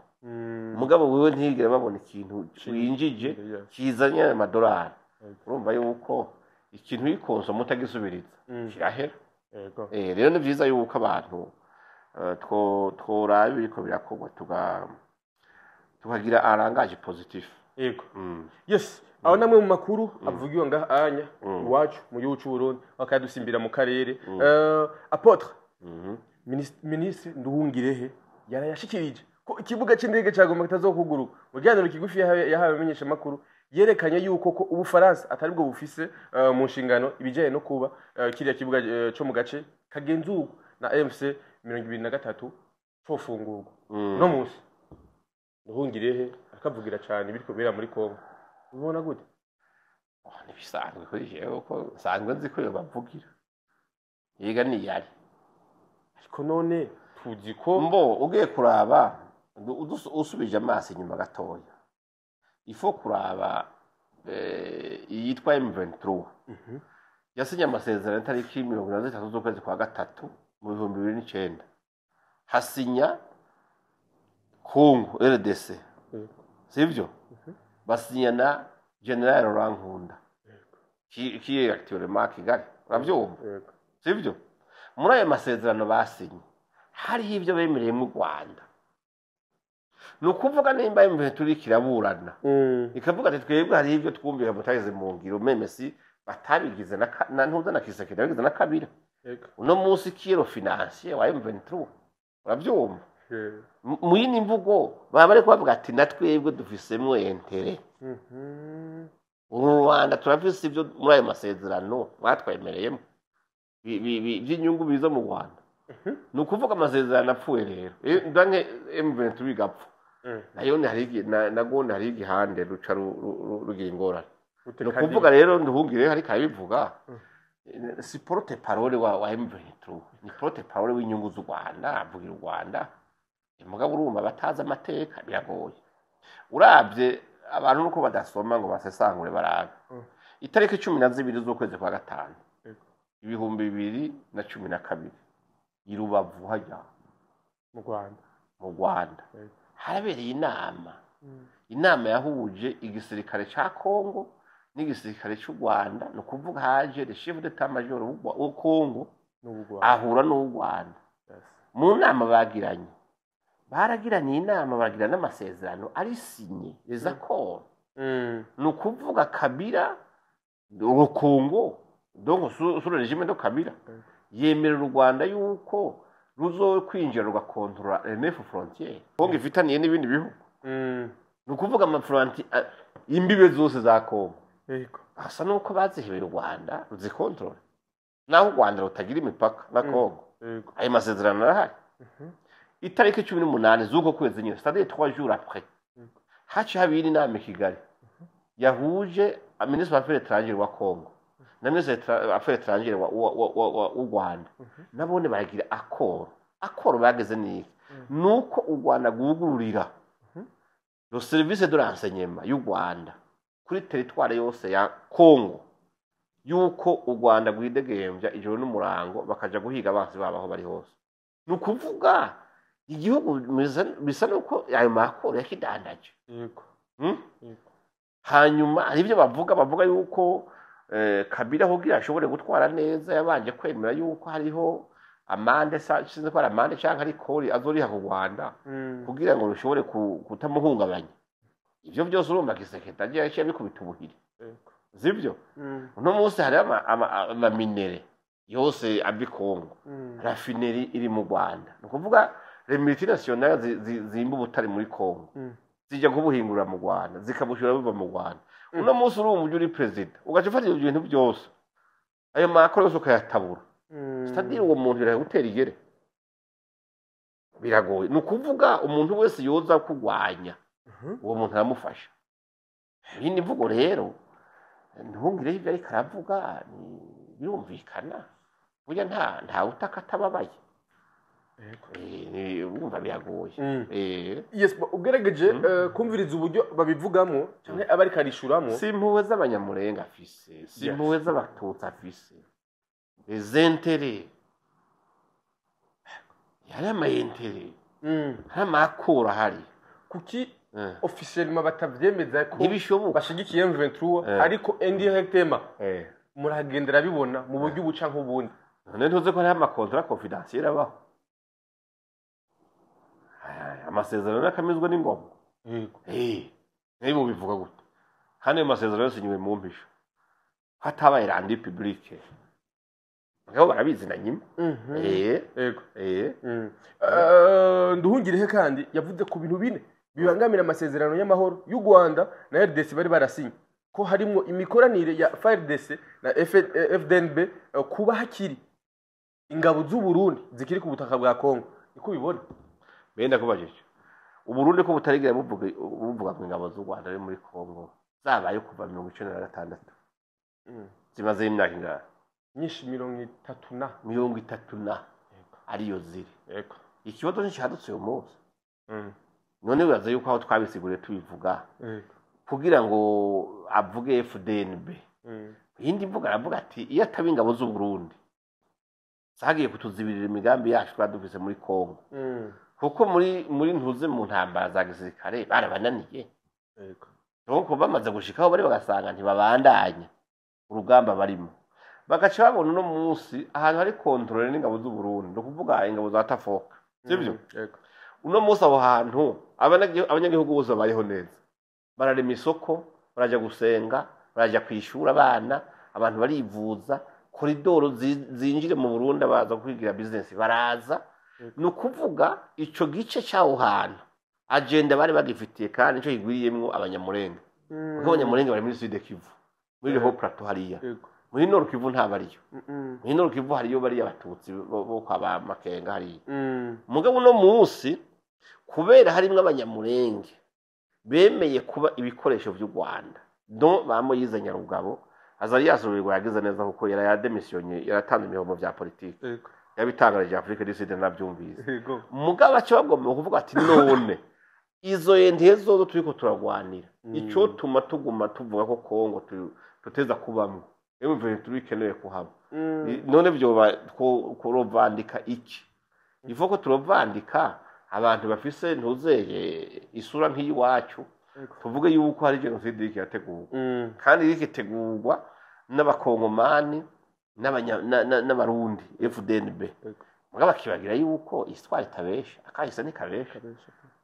Mugabo wewe ntigere babona ikintu winjije kizanye ayo madolari. Urumva yuko ikintu uyikonsoma utagisubiriza kirahera. Rero ni vyiza yuko abantu tworaba ibiriko birakorwa, tukagira arangage positif. Yego. Yes, aho namwe mu makuru avugiwe ngaha anya iwacu mu gihugu cy'u Burundi, bakadusimbira mu karere. Apôtre Minisitiri Nduhungirehe yarayashikirije ko ikibuga cy'indege cya Goma kitazokuguruka. Mu kiganiro kigufi yahawe abamenyeshamakuru, yerekanye yuko ko Ubufaransa atari bwo bufise mu nshingano ibijyanye no kuba kiriya kibuga cyo mu gace kagenzurwa na MC 23 cofungurwa. Uno munsi Nduhungirehe akavugira cyane ibiriko bibera muri Kongo, ubona gute? Oh, ntibisanzwe kuri jewe, ko nsanzwe nzi ko yobavugira yiga niyari. Ariko none tuzi ko Mbo ugiye kuraba, usubije amaso inyuma gatoya, ifo kuraba iyitwa M23 yasinye amasezerano itariki 43 z'ukwezi kwa gatatu mu 2009, hasinya Congo RDC, sivyo? Basinya na General Laurent Nkunda qui est actuellement à Kigali, uravyumva? Yego. Sivyo? Muri ayo masezerano basinye hariho ibyo bemereye mu Rwanda. Ni ukuvuga nimba M23 kiraburana, ikavuga ati: "Twebwe hariho ibyo twumvira mutageze mu ngiro," même si Batabigize na ntuza na Tshisekedi, babigize na Kabila. Uno munsi qui est le financier wa M23? Uravyumva? Mu yindi mvugo, baba bariko bavuga ati: "Natwebwe dufisemwo intérêt. U Rwanda turafise ivyo muri ayo masezerano mwatwemereyemo by'inyungu biza mu Rwanda." Ni ukuvuga amasezerano apfuye rero, ndanke M23 igapfa, nayo ni hari nagone hari igihande ruca rugira ingorane. Ni ukuvuga rero Nduhungire ariko arabivuga, si porte-parole wa M23, ni porte-parole w'inyungu z'u Rwanda, avugira u Rwanda. Mugabo urumva batazi amateka biragoye. Uravye abantu nuko badasoma ngo basesangure barabe, itariki 12 z'ukwezi kwa gatanu 2012 i Rubavu hajya Mu Rwanda. Mu Rwanda harabereye inama, inama yahuje igisirikare ca Congo n'igisirikare cy'u Rwanda. Ni ukuvuga haje le chef d'état-major w'u Congo N'u Rwanda. ahura n'u Rwanda. Mu nama bagiranye, baragiranye inama, bagira n'amasezerano ari signé, les accords. Ni ukuvuga Kabila, le Congo donc sous le régime de Kabila, yemerera u Rwanda yuko ruzokwinjira rugakontorora les neuf frontières Congo ifitaniye n'ibindi bihugu. Ni ukuvuga amafrontières, imbibe zose za Congo asa nuko bazihebeye u Rwanda ruzikontorora, naho u Rwanda rutagira imipaka na Congo. Ayo masezerano arahari. Itariki 18 z'uko kwezi nyine, c'est-à-dire 3 jours après, haciye habera inama i Kigali yahuje minisitiri wa affaires étrangères wa Congo na minisitiri wa affaires étrangères w'u Rwanda. Nabone baragira accord. Accord bageze niki? Nuko u Rwanda rwugururira le service de renseignement y'u Rwanda kuri territoire yose ya Congo, yuko u Rwanda rwidegembya ijoro n'umurango, bakaja guhiga abansi babo aho bari hose. Ni ukuvuga igihugu bisa nuko ayo makoro yakidandaje. Yego. Hanyuma hari ibyo bavuga yuko Kabila kugira ashobore gutwara neza yabanje kwemera yuko hariho amande, sinzi ko ari amande canke ari kori azoriha ku Rwanda kugira ngo rushobore kutamuhungabanya. Ivyo byose urumva Tshisekedi agiye yaciye abikubita ubuhiri. Sivyo? Uno munsi hariho amaminerais yose ava i Congo, raffinerie iri mu Rwanda. Ni ukuvuga les multinationales zimba ubutare muri Congo zijya kubuhingurira mu Rwanda, zikabushora buva mu Rwanda. Uno munsi urumva ujya uri perezida ugaca ufata ibyo bintu byose, ayo makoro yose ukayatabura, c'est-à-dire uwo muntu biragutera igere, biragoye. Ni ukuvuga umuntu wese yoza kurwanya uwo muntu aramufasha. Iyindi mvugo rero, Nduhungireho ibyo ariko aravuga birumvikana. Burya nta utaka atababaye. Urumva biragoye. Yes, ugerageje kumviriza uburyo babivugamo cyangwa aba ariko arishuramo. Si impuhwe z'Abanyamurenga afise, si impuhwe z'Abatutsi afise, les intérêts, hari ama intérêts, hari amakuru ahari. Kuki officiellement batavyemeza ko Ntibishoboka. bashigikiye M23, ariko indirectement muragendera bibona mu buryo ubuca nk'ubundi? None ntuzi ko hariho amacontrats confidentiels abaho? Amasezerano n'akamizwa n'ingoma. Niba ubivuga gute kandi ayo masezerano yose nywe mu mpisho, hatabaye rendu public? Mugabo barabizi na nyuma. Nduhungirehe kandi yavuze ku bintu bine bibangamira amasezerano y'amahoro y'u Rwanda na RDC bari barasinye, ko harimo imikoranire ya FARDC na FDNB, kuba hakiri ingabo z'u Burundi zikiri ku butaka bwa Congo. Niko ubibona? Benda kubajije, Uburundi ko butarigera buvuga ngo ingabo z'u Rwanda ari muri Congo zabaye kuva 96, zimaze imyaka ingahe? Nyinshi, 30 na. 30 na ariyo ziri. Ikibazo nticyadutse uyu munsi. None wibaza yuko aho twabisiguriye tubivuga kugira ngo avuge FDNB? Iyindi mvuga, aravuga ati iyo ataba ingabo z'u Burundi zagiye kutuzibirira imigambi yacu twari dufise muri Congo, kuko muri ntuze mu ntambara za gisirikare barabananiye. Donc bamaze gushikaho bari bagasanga ntibabandanya urugamba barimo, bagaca babona uno munsi ahantu hari contrôle n'ingabo z'u Burundi, ni ukuvuga ingabo za Tafoka, sibyo? Yego. Uno munsi aho hantu abanyagihugu bose babayeho neza, bararema isoko, baraja gusenga, baraja kwishura abana. abantu barivuza, koridoro zinjire mu Burundi baza kwigira business baraza. Ni ukuvuga ico gice cyaho hantu agenda bari bagifitiye, kandi nico kigwiriyemwo Abanyamurenge, kuko Abanyamurenge bari muri Sud Kivu, muri Haut Plateau hariya, muri Nord Kivu ntabariyo. Muri Nord Kivu hariyo bariya Abatutsi bo kwa ba Makenga hariya. Mugabo uno munsi kubera harimwo Abanyamurenge bemeye kuba ibikoresho vy'u Rwanda, don ba Moyize Nyarugabo Azarias Ruberwa yagize neza kuko yarademissionye, yaratanze imihomo vya politike, yabitangarije Afrique du Sud navyumvise. Mugabo aca bagomba kuvuga ati none izo entiye zozo turiko turagwanira, ico tuma tuguma tuvuga ko Kongo tuteza kubamwo, M23 ikeneye kuhaba, none vyoba kurovandika iki? Ivo ko turovandika abantu bafise ntuzeye isura nk'iyiwacu, tuvuge yuko hari genocide iriko irategurwa, kandi iriko itegurwa n'Abakongomani n'Abarundi FDNB. Mugabo bakibagira yuko histoire itabesha, akahise ntikabesha.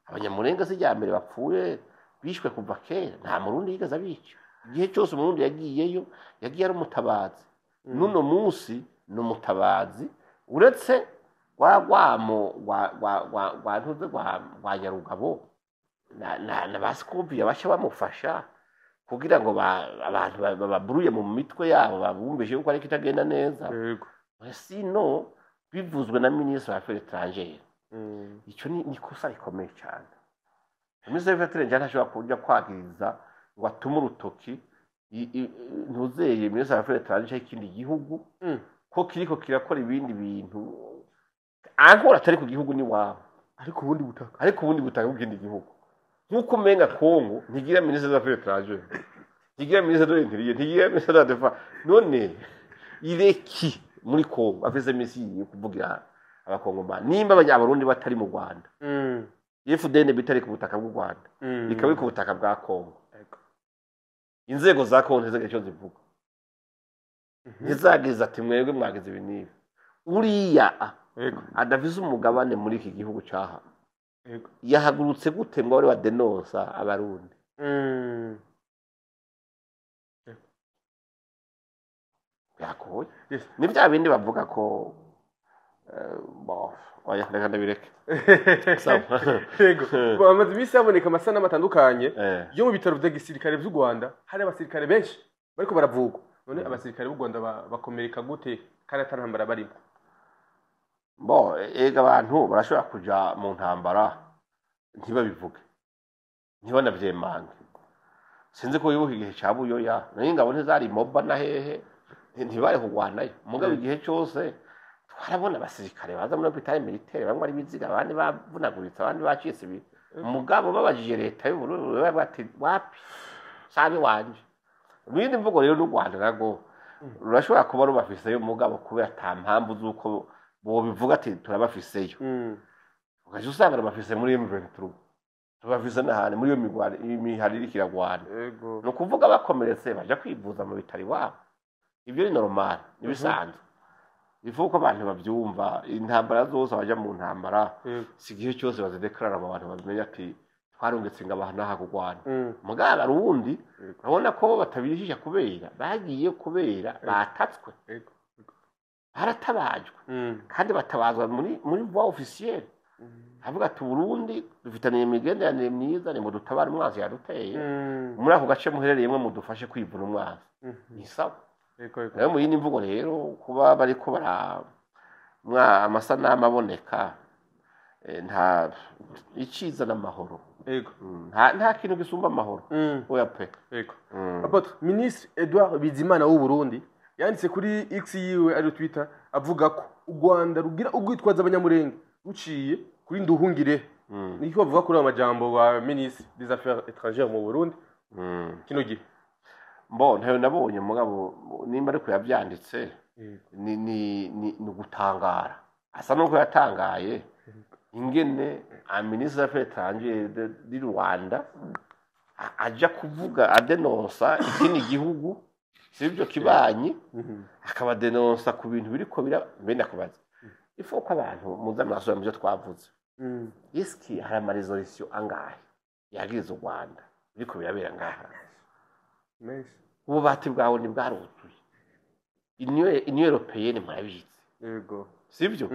Abanyamurenge si irya mbere bapfuye, bishwe kuva kera, nta Murundi yigeze abica. Igihe cyose Umurundi yagiyeyo yagiye ari umutabazi, n'uno munsi ni umutabazi, uretse rwa rwamo rwa ntuze rwa Nyarugabo na ba Sikoviya baca bamufasha kugira ngo abantu bababuruye mu mitwe yabo babumvishe yuko ariko itagenda neza. Sino bivuzwe na ministre wa affaires étrangères, ico ni ikosa rikomeye cyane. Ministre wa affaires étrangères ntashobora kuja kwagiriza ngo atume urutoki ntuzeye ministre wa affaires étrangères y'ikindi gihugu ko kiriko kirakora ibindi bintu ankora atari ku gihugu ni wabo, ariko ubundi butaka, ariko ubundi butaka bw'ikindi gihugu. Nkuko umenga Kongo ntigira ministre des affaires étrangères, ntigira ministre de l'intérieur, ntigira ministre de la défense, none ireki muri Kongo afise misi yo kuvugira Abakongomani nimba Abanyabarundi batari mu Rwanda, FDN bitari ku butaka bw'u Rwanda, ikaba iri ku butaka bwa Kongo, inzego za Kongo ntizagira ico zivuga, ntizagize ati mwebwe mwagize ibi n'ibi. Uriya adafise umugabane muri iki gihugu caha yahagurutse gute ngo bari badenonsa Abarundi? Byagoye. Ni bya bindi bavuga ko oya reka ndabireke. Yego. Amaze iminsi haboneka amasanamu atandukanye yo mu bitaro vya gisirikare vy'u Rwanda, hari abasirikare benshi bariko baravugwa. None abasirikare b'u Rwanda bakomereka gute kandi ata ntambara barimo? Bo ega abantu barashobora kuja mu ntambara ntibabivuge, ntibanavyemange. Sinzi ko wibuka igihe ca Buyoya, nayo ingabo ntizari moba na hehe, ntibari kurwanayo. Mugabo igihe cyose twarabona abasirikare baza muri hôpital militaire, bamwe ari biziga, abandi bavunaguritse, abandi bacitse ibi. Mugabo babajije leta y'u Burundi bati wapi sabi wanje. Mwindi mvugo rero n'u Rwanda nago rurashobora kuba rubafiseyo, mugabo kubera ata mpamvu z'uko bobivuga ati turabafiseyo. Ukaje usanga rubafise muri M23, tubafise n'ahandi muri iyo imihari iriko iragwana. Ni ukuvuga bakomeretse baja kwivuza mu bitaro iwabo, ivyo ni normal, ni bisanzwe. Ivuga ko abantu bavyumva, intambara zose abaja mu ntambara si igihe cyose bazideklarara mu bantu bamenya ati twarungitse ngo abantu aha kurwana. Mugabo Abarundi urabona ko batabihisha kubera bagiye, kubera batatswe, baratabajwe, kandi batabazwa muri voie officielle. Avuga ati Burundi dufitaniye imigenderanire myiza, ni mudutabare umwanzi yaduteye, muri ako gace muherereyemwo mudufashe kwivuna umwanzi. Ni sawa. Rero mu yindi mvugo rero kuba bariko bara amasanamu aboneka, nta iciza n'amahoro. Nta kintu gisumba amahoro. Oya pe. Apotre Ministre Edouard Bizimana w'u Burundi yanditse kuri X yiwe ari Twitter avuga ko u Rwanda rugira ugwitwaza Abanyamurenge ruciye kuri Nduhungire. Niko bavuga kuri amajambo wa ministre des affaires étrangères mu Burundi kino gihe. Bo ntayo nabonye, mugabo nimba ariko yavyanditse ni gutangara, asa nuko yatangaye ingene ministre des affaires étrangères du Rwanda aja kuvuga adenonsa ikindi gihugu sivyo kibanyi, akabadenonsa ku bintu biriko bira. Mbenda kubaza, ifo ko abantu muza murasubira mu byo twavuze, iski hari ama resolution angahe yagize u Rwanda biriko birabera ngaha? Ububati bwawe ntibwaruzuye. Union Européenne murabizi. Yego. Sivyo?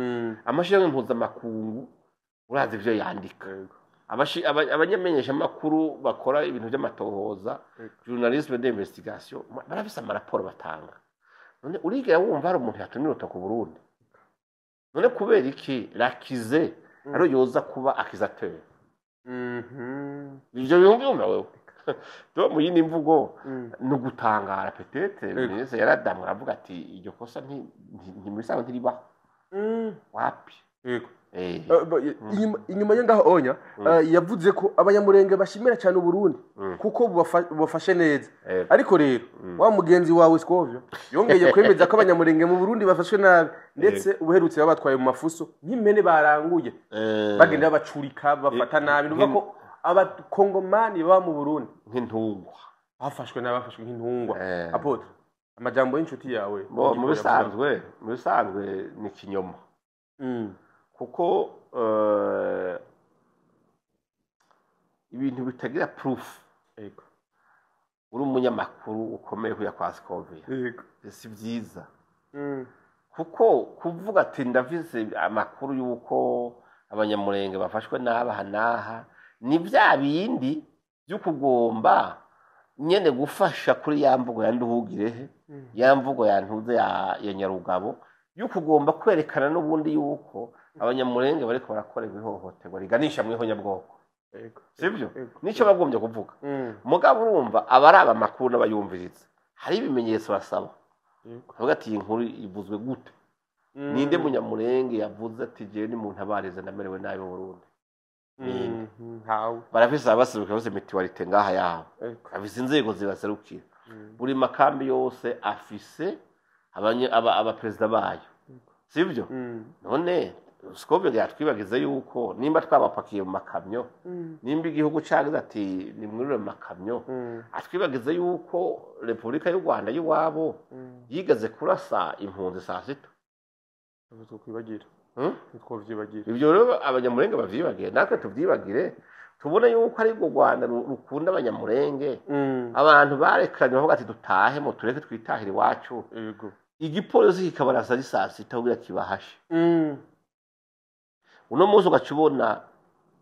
Amashirahamwe mpuzamakungu urazi ivyo yandika. Yego. Abanyamenyesha makuru bakora ibintu by'amatohoza, Yego. journalisme d'investigation, barafise amaraporo batanga. None urigera wumva hari umuntu yatumye urutoki ku Burundi? None kubera iki l'accusé ariyo yoza kuba accusateur? Ivyo byumva wewe to mu yindi mvugo ni ugutangara. Peut-être ministre yaradamwe aravuga ati iryo kosa ntimubisanzwe ntiribaho. Wapi. Yego. Inyuma yo ngaho onya, yavuze ko Abanyamurenge bashimira cyane Uburundi kuko bubafashe neza. Ariko rero wa mugenzi wawe Scovia yongeye kwemeza ko Abanyamurenge mu Burundi bafashwe nabi, ndetse ubuherutse babatwaye mu mafuso nk'impene baranguye, bagenda babacurika, bafata nabi. Nuvuga ko Abakongomani baba mu Burundi nk'intungwa. Bafashwe nabi, bafashwe nk'intungwa. Apôtre, amajambo y'inshuti yawe Bo, mu bisanzwe ni ikinyoma, kuko ibintu bitagira proof, uri umunyamakuru ukomeye kuya kwa Scovia, si byiza, kuko kuvuga ati ndafise amakuru y'uko Abanyamurenge bafashwe n'aha n'aha, ni bya bindi byo kugomba nyene gufasha kuri ya mvugo ya Nduhugirehe, ya mvugo ya Ntuze, ya Nyarugabo, yo kugomba kwerekana n'ubundi yuko Abanyamurenge bariko barakorerwa ihohoterwa riganisha mu ihonyabwoko. Sibyo? Yego. Nico bagombye kuvuga. Mugabo urumva abaraba amakuru n'abayumviriza hari ibimenyetso basaba. Avuga ati iyi nkuru ivuzwe gute? Ninde Munyamurenge yavuze ati jewe ni muntu abarize, ndamerewe nabi mu Burundi? Ninde? Ntawe. Barafise abaseruka bose, mutualité ngaha yabo, bafise inzego zibaserukira. Buri makambi yose afise abaperezida bayo, sibyo? None Scovia yatwibagize yuko nimba twabapakiye mu makamyo, nimba igihugu cagize ati nimwurire mu makamyo, atwibagize yuko Repubulika y'u Rwanda y'iwabo yigeze kurasa impunzi saa sita? Ntabwo twokwibagira. Hmm? Ntitwovyibagira. Ibyo rero Abanyamurenge bavyibagire, natwe tuvyibagire, tubone yuko ari rwo Rwanda rukunda Abanyamurenge. Abantu barekanye bavuga ati dutahe, mu tureke twitahire iwacu, igipolisi kikabarasa ari saa sita kugira kibahashe. Uno munsi ugaca ubona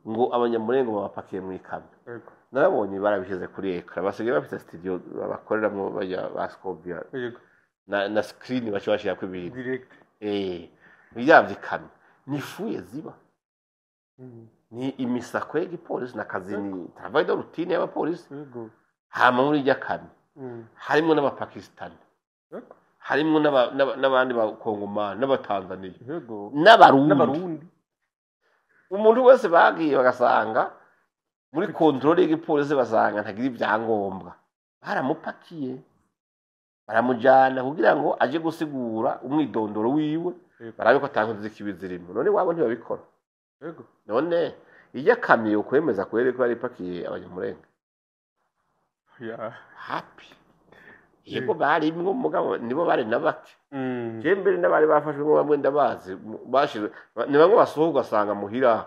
ngo Abanyamurenge babapakiye mu ikamyo. Narabonye barabishyize kuri écran, basigaye bafite studio bakoreramo bajya ba Scovia na screen baca bashirako ibintu. Direct. Bya vy'ikamyo ni fouilles ziba, ni imisako y'igipolisi na kazi, ni travail de routine y'abapolisi. Hama muri irya kamyo harimwo n'Abapakistani, harimwo n'abandi Bakongomani n'Abatanzaniya n'Abarundi. N'Abarundi. Umuntu wese bagiye bagasanga muri contrôle y'igipolisi, basanga ntagira ibyangombwa, baramupakiye baramujyana kugira ngo aje gusigura umwidondoro wiwe, barabe ko atankozi z'ikibi zirimo. None wabo ntibabikora? None iyo kamyo kwemeza kwere ko yari ipakiye Abanyamurenge? Hapi, yego, barimwo, mugabo nibo bari na bake. Je mbere n'abari bafashwe ngo bamwe ndabazi, bashizwe ni bamwe basohoka ugasanga muhira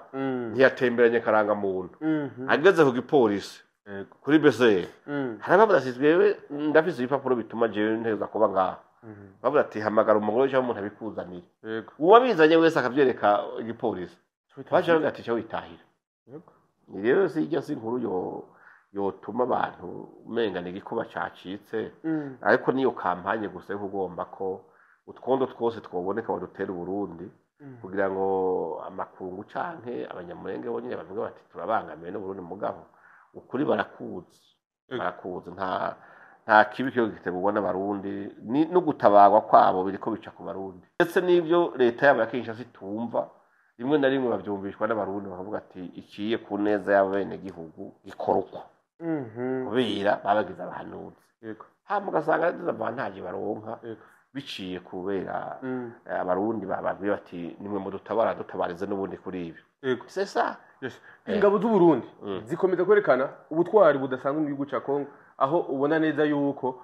ntiyatemberanye karangamuntu, ageze ku gipolisi kuri BCR, hari abavuga ati twewe ndafise ibipapuro bituma jewe nteza kuba ngaha. Bavuga ati hamagara umugore cyangwa umuntu abikuzanire. Uwabizanye wese akavyereka igipolisi, baje bavuga ati cyo witahira. Ni rero si iryo si inkuru yo yotuma abantu umenga ni igikuba cacitse, ariko niyo campagne gusa yo kugomba ko utwondo twose twoboneka badutera Uburundi, kugira ngo amakungu canke Abanyamurenge bonyene bavuge bati turabangamiwe n'Uburundi. Mugabo ukuri barakuzi. Barakuzi, nta kibi kiyo gitegurwa n'Abarundi, no gutabarwa kwabo biriko bica ku Barundi, ndetse n'ivyo leta yabo ya Kinshasa itumva rimwe na rimwe bavyumvishwa n'Abarundi, bakavuga ati ikiye ku neza y'abenegihugu gikora uko, kubera babagize abahanuzi. Hama ugasanga ari avantage baronka biciye kubera Abarundi bababwiye bati nimwe mudutabara, dutabarize n'ubundi kuri ibi. C'est ça. Yes. Ingabo z'u Burundi zikomeza kwerekana ubutwari budasanzwe mu gihugu ca Congo, aho ubona neza yuko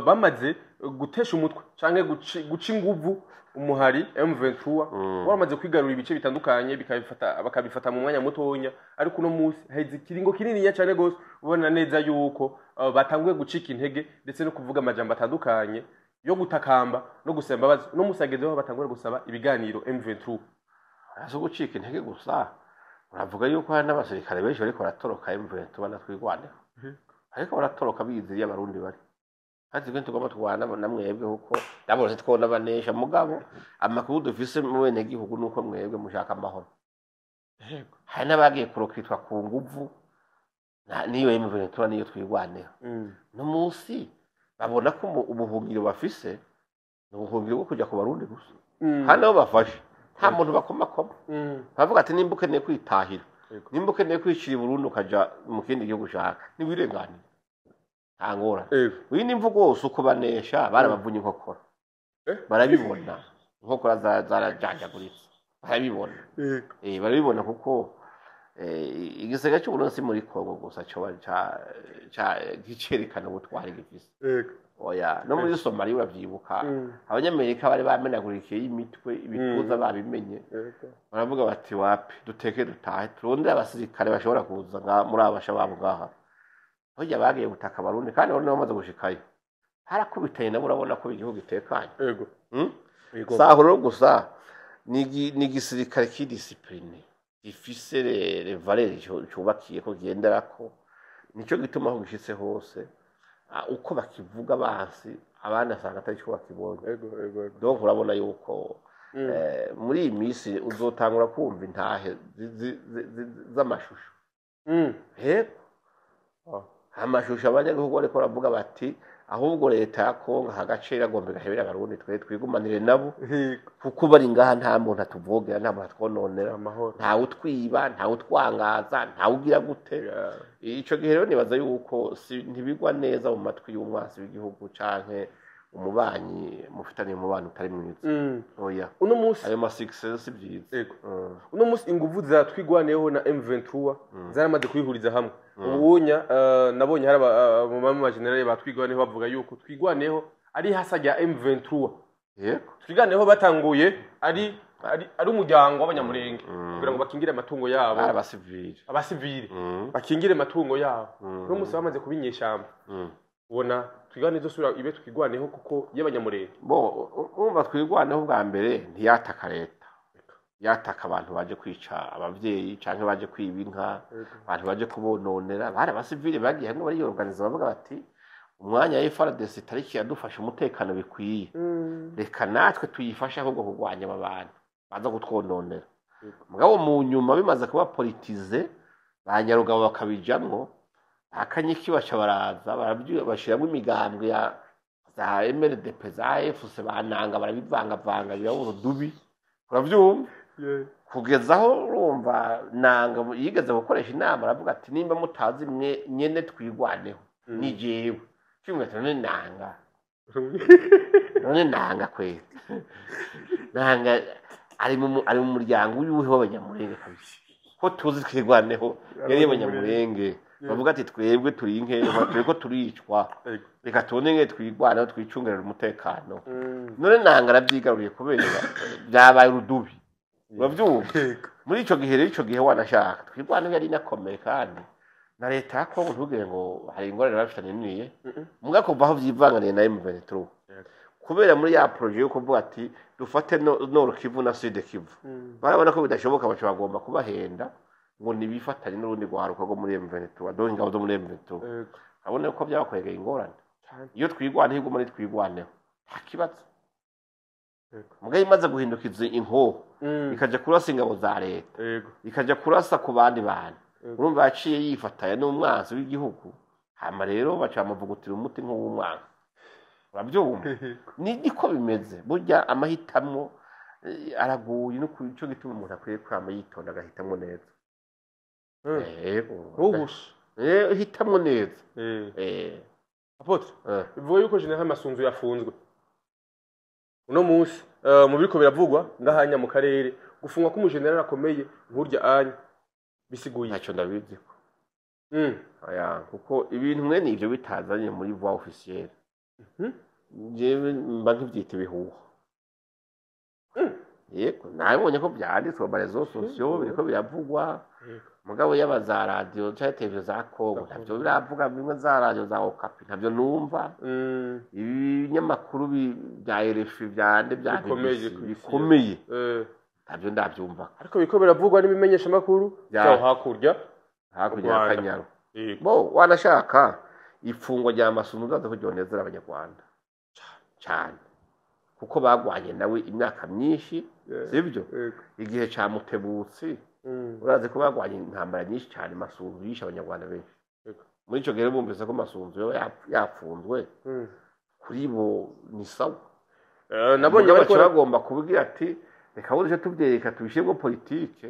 bamaze gutesha umutwe canke guca inguvu umuhari M23, waramaze kwigarurira ibice bitandukanye, bikabifata bakabifata mu mwanya mutonya. Ariko uno munsi haheze ikiringo kininiya cane gose, ubona neza yuko batanguye gucika intege, ndetse no kuvuga amajambo atandukanye. yo gutakamba no gusaba imbabazi. No musagezeho batangura gusaba ibiganiro M23. Azo gucika intege gusa, uravuga yuko hari n'abasirikare benshi bariko baratoroka M23 banatwigwaneho, ariko baratoroka biziriye abarundi bari hati twe tugomba turwana na mwebwe, kuko ndabona twona banesha. Mugabo amakuru dufise mu bene gihugu nuko mwebwe mushaka amahoro. Hari n'abagiye kurokitwa ku nguvu niyo M23 niyo twigwaneho. No munsi babona ko ubuhungiro bafise ni ubuhungiro bwo kuja ku barundi gusa, kandi nabo bafashe nta muntu bakomakoma. Bavuga ati nimba ukeneye kwitahira, nimba ukeneye kwicira i Burundi ukaja mu kindi gihugu ushaka, ntiwirenganire, nta ngorane. Uyu ni imvugo wose uko banesha barabavunye inkokora, barabibona inkokora zarajanjaguritse, barabibona. Barabibona kuko igisega cy'Uburundi si muri Kongo gusa coba gicerekana ubutwari gifise. Oya, no muri Somalia uravyibuka, abanyamerika bari bamenagurikiye imitwe ibituza babimenye, baravuga bati wapi duteke dutahe turondere abasirikare bashobora kuza muri aba bashababu ngaha. Burya bagiye gutaka abarundi kandi abarundi bamaze gushikayo harakubitanye nabo, urabona ko igihugu gitekanye. Saho rero gusa ni igisirikare kidiscipline gifise les valeurs cubakiye ko kigenderako, nico gituma aho gishitse hose uko bakivuga bansi abandi asanga atari cyo bakibonye. Donc urabona yuko muri iyi minsi uzotangura kumva intahe z'amashusho. Amashusho abanyagihugu bariko baravuga bati ahubwo leta ya Kongo agaciro agomba igahebera abarundi twe twigumanire nabo, kuko bari ngaha nta muntu atuvogera, nta muntu atwononera, nta utwiba, nta utwangaza, nta ugira gute. Ico gihe rero nibaza yuko ntibigwa neza mu matwi y'umwansi w'igihugu canke umubanyi mufitanye umubano utari mwiza. Oya, uno munsi ayo ma success byiza. Uno munsi inguvu za twigwaneho na M23 zaramaze kwihuriza hamwe. Ubunya nabonye hari mu generale batwigwaneho bavuga yuko twigwaneho ari hasa rya M23. Yego, twigwaneho batanguye ari umuryango w'abanyamurenge kugira ngo bakingire amatungo yabo, abasivile bakingire amatungo yabo. Uno munsi bamaze kubinyeshamba. Ubona twigwane zosubira ibe twigwaneho kuko y'abanyamurenge. Bo urumva twigwaneho bwa mbere ntiyataka leta, yataka abantu baje kwica abavyeyi canke baje kwiba inka, abantu baje kubononera. Bari abasivile bagiye hamwe bariyorganiza bavuga bati umwanya wa FARDC tariki yadufasha umutekano bikwiye, reka natwe tuyifashe ahubwo kurwanya aba bantu baza kutwononera. Mugabo mu nyuma bimaze kuba politize, ba Nyarugabo bakabijamwo, akanyiki baca baraza bashiramo imigambwe ya za MRDP za FC bananga barabivangavanga biba dubi, uravyumva? Kugeza aho urumva nanga yigeze gukoresha inama aravuga ati nimba mutazi mwe nyene twigwaneho ni jewe kimwe none nanga none nanga kwete nanga ari mu muryango w'uwe w'abanyamurenge kabisa, ko tuzi twigwaneho yari abanyamurenge bavuga ati twebwe turi inkeho turiko turicwa, reka tubone nge twigwaneho twicungerera umutekano. None nanga arabyigaruriye kubera byabaye urudubi, uravyumva? Muri ico gihe rero ico gihe wanashaka twigwaneho yari inakomeye, kandi na leta ya Kongo ntugire ngo hari ingorane bafitanye niye muga kuva aho vyivanganiye na M23, kubera muri ya projet yo kuvuga ati dufate Nord Kivu na Sud Kivu, barabona ko bidashoboka baca bagomba kubahenda ngo nibifatanye n'urundi rwaruka rwo muri M23, donc ingabo zo muri M23. Urabona ko byabakwegeye ingorane. Iyo twigwaneho iguma ari twigwaneho nta kibazo. Mugaye imaze guhindukiza inkoho ikaja kurasa ingabo za leta, ikaja kurasa ku bandi bantu, urumva yaciye yifatanya n'umwansi w'igihugu. Hama rero baca bamuvugutira umuti nk'uw'umwansi, urabyumva? Niko bimeze burya, amahitamwo aragoye, no cyo gituma umuntu akwiye kwama yitonda agahitamwo neza. Hitamwo neza. Apotre, bivuga yuko General Masunzu yafunzwe uno munsi. Mu biriko biravugwa ngahanya mu karere, gufungwa k'umugeneral akomeye nkurya anya bisiguye ntacyo ndabizi ko. Oya, kuko ibintu mwe nivyo bitazanye muri voie officielle, jewe mba nkivyita ibihuha. Yego, nabonye ko byanditswe mu réseaux sociaux, biriko biravugwa. Mugabo yaba za radiyo canke televiziyo za Kongo ntavyo biravuga, bimwe za radiyo za Okapi ntavyo numva. Ibinyamakuru bya RFI, byande bya Bikomeye BBC ku isi. bikomeye ntavyo ndavyumva. Ariko biriko biravugwa n'ibimenyeshamakuru vyaho hakurya hakurya Rwanda. y'Akanyaru. Bo wanashaka ifungwa rya Masunzu, uzaze ko ryonezera Abanyarwanda cyane, kuko bagwanye nawe imyaka myinshi, sibyo? Yego. Igihe ca Mutebutsi, urazi ko bagwanye intambara nyinshi cyane, Masunzu yishe Abanyarwanda benshi. Muri ico gihe bumvise ko Masunzu yoba yapfunzwe, kuri bo ni sawa. Nabonye Mugabo bariko baca bagomba kubwira ati reka buze tubyereka, tubishyiremo politike,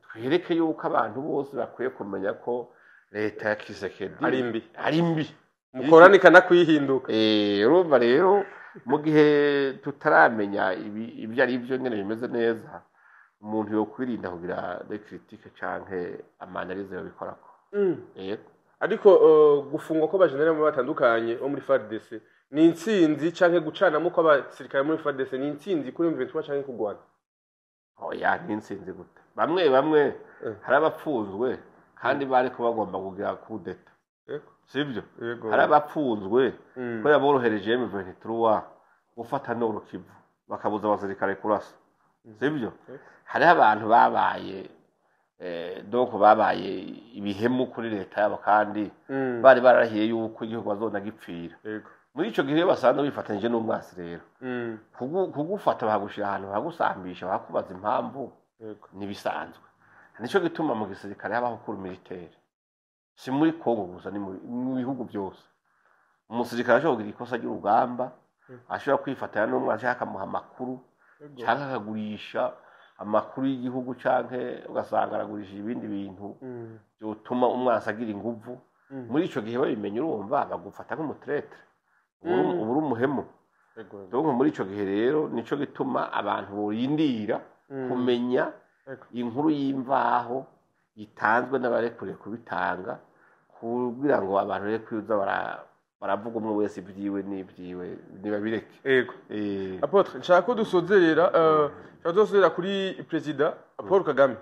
twereke yuko abantu bose bakwiye kumenya ko leta ya Tshisekedi Ari mbi. ari mbi. Mukorana ikanakwihinduka. Urumva rero, mu gihe tutaramenya ibyo ari byo nyine bimeze neza, umuntu yokwirinda kugira des critiques canke ama analyses yobikorako. Yego. Ariko gufungwa kw'abajenerali batandukanye bo muri FARDC ni intsinzi, canke gucanamo kw'abasirikare muri FARDC ni intsinzi kuri M23 canke ku Rwanda? Oya, n'intsinzi gute? Bamwe bamwe hari abapfunzwe kandi bari ko bagomba kugira coup d'état, sibyo? Yego. Hari abapfunzwe kubera borohereje M23 gufata Nord Kivu, bakabuza abasirikare kurasa, sibyo? Yego. Hariho abantu babaye donc babaye ibihemu kuri leta yabo kandi bari bararahiye yuko igihugu bazonagipfira. Muri ico gihe iyo basanzwe bifatanyije n'umwasi rero, kugufata bakagushira ahantu, bakagusambisha, bakakubaza impamvu, ntibisanzwe. Nico gituma mu gisirikare habaho cour militaire. Si muri Kongo gusa, ni mu bihugu byose. Umusirikare ashobora kugira ikosa ry'urugamba, ashobora kwifatanya n'umwasi akamuha amakuru, canke akagurisha amakuru y'igihugu, canke ugasanga aragurisha ibindi bintu byotuma umwasi agira inguvu. Muri ico gihe babimenye, urumva bagufata nk'umu traître, uba uri umuhemu. Donc muri ico gihe rero nico gituma abantu borindira kumenya inkuru y'imvaho itanzwe n'abarekuriye kubitanga, kugira ngo abantu rero kwiza baravuga umwe wese ibyiwe n'ibyiwe, ntibabireke. Apôtre, nshaka ko dusozerera nshaka ko dusozerera kuri Perezida Paul Kagame.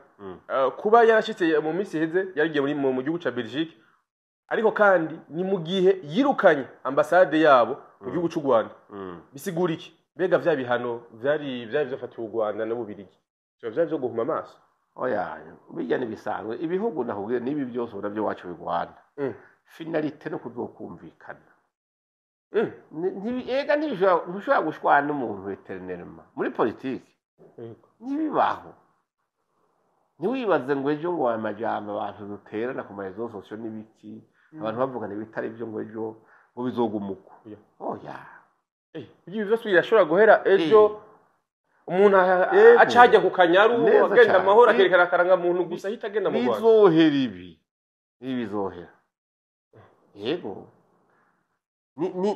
Kuba yarashitse mu minsi iheze, yaragiye muri mu gihugu ca Belgique, ariko kandi ni mu gihe yirukanye ambasade yabo mu gihugu c'u Rwanda. Bisigura iki? Mbega vya bihano vyari vyafatiwe u Rwanda n'Ububirigi vyoba vyari vyo guhuma amaso? Oya, bijya n'ibisanzwe. Ibihugu nakubwiye n'ibi byose ubona byo wacu bigwana, finalité no kuzokumvikana. Ega ntushobora gushwana n'umuntu éternellement muri politiki. Ntibibaho. Ntiwibaze ngo ejo ngo aya majambo abantu duterana ku ma réseaux sociaux n'ibiki, abantu bavugana ibitari byo, ngo ejo ngo bizoguma uko. Oya. Oya. Ibyo byose birashobora guhera ejo, umuntu aca hajya ku Kanyaru, Neza agenda cane. amahoro, akerekana akarangamuntu gusa, ahita agenda mu Rwanda. Bizohera, ibi bizohera, yego.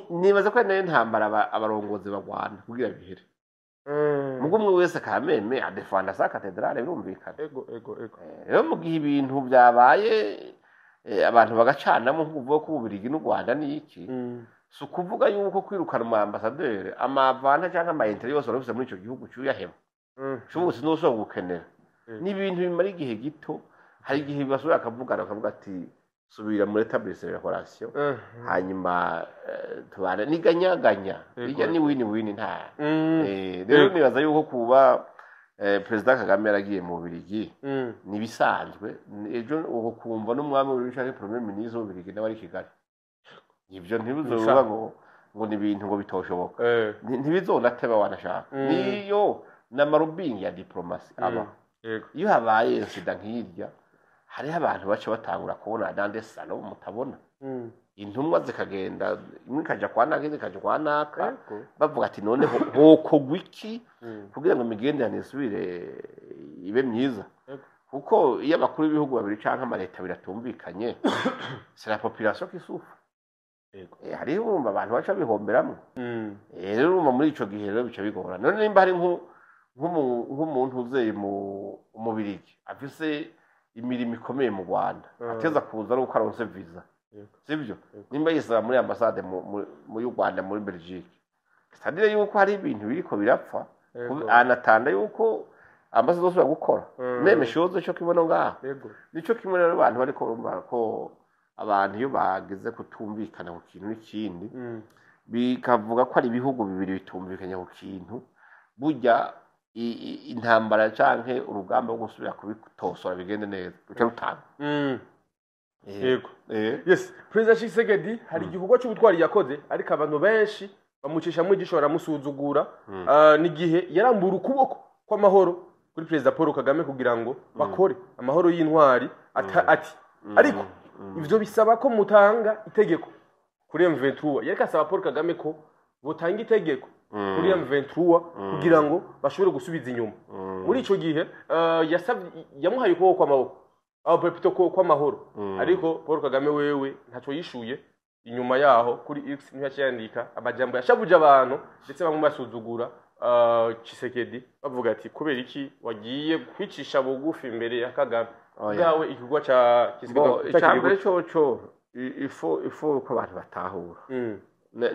Nibaza ko ari nayo ntambara abarongozi bagwana kugira bihere. Mugo umwe wese kameme adefanda sa cathédrale, birumvikana. Ego ego ego Rero mu gihe ibintu byabaye, abantu bagacanamo, nk'ukuvuga ko Ububirigi n'u Rwanda ni iki, si ukuvuga yuko kwirukana umu ambassadeur, ama avantages cyangwa ama intérêts yose wari ufise muri ico gihugu cyuyaheba, ushobora sinusubira gukenera. Ni ibintu bimara igihe gito. Hari igihe basubira bakavugana, bakavuga ati subira muri établisse relation, hanyuma tubana ni gagnant-gagnant. Bijya ni win win, nta rero nibaza yuko kuba Perezida Kagame yaragiye mu Bubirigi nibisanzwe. Ejo uko kumva n'umwami w'Ububirigi canke premier ministre w'Ububirigi nawe ari i Kigali, ivyo ntibizoba Ibisanzwe. ngo ni ibintu ngo bitoshoboka. Ntibizonateba wanashaka. Niyo n'ama lobbying ya diplomatie aba. Iyo habaye incident nk'irya, hariho abantu baca batangura kubona dans des salons mutabona, intumwa zikagenda, imwe ikaja kwa naka, indi ikaja kwa naka, bavuga ati none hokorwa iki kugira ngo imigenderanire isubire ibe myiza? Kuko iyo abakuru b'ibihugu babiri canke amaleta abiri atumvikanye, c'est la population qui souffre. Hariho urumva abantu baca bihomberamwo. Rero urumva muri ico gihe rero bica bigora. None nimba hari nk'umuntu uzeye mu Umubirigi afise imirimo ikomeye mu Rwanda, ateza kuza ari uko aronse visa, sibyo? Nimba yisaba muri ambasade mu y'u Rwanda muri Belgique, c'est-à-dire yuko hari ibintu biriko birapfa. Anatanda yuko ambassade zose gukora même chose cyo kibona ngaho. Nico kimwe rero abantu bariko barumva ko abantu iyo bageze kutumvikana ku kintu n'ikindi bikavuga ko ari ibihugu bibiri bitumvikanye ku kintu, burya intambara canke urugamba rwo gusubira kubitosora bigende neza ruca rutanga. Yego. Yes, Perezida Tshisekedi hari igikorwa cy'ubutwari yakoze, ariko abantu benshi bamucisha ijisho, baramusuzugura. N'igihe yarambura ukuboko kw'amahoro kuri Perezida Paul Kagame kugira ngo bakore amahoro y'intwari, ati ariko ivyo bisaba ko mutanga itegeko kuri M23. Yariko asaba Paul Kagame ko botanga itegeko kuri M23 kugira ngo bashobore gusubiza inyuma. Muri ico gihe yasavye, yamuhaye ukuboko kw'amaboko, aho plutôt ko kw'amahoro, ariko Paul Kagame wewe ntaco yishuye. Inyuma yaho kuri X niho yaciye yandika amajambo yashavuje abantu, ndetse bamwe basuzugura Tshisekedi, bavuga ati kubera iki wagiye kwicisha bugufi imbere ya Kagame? Bwawe igikorwa ca Tshisekedi Bo, icambere coco ifo ko abantu batahura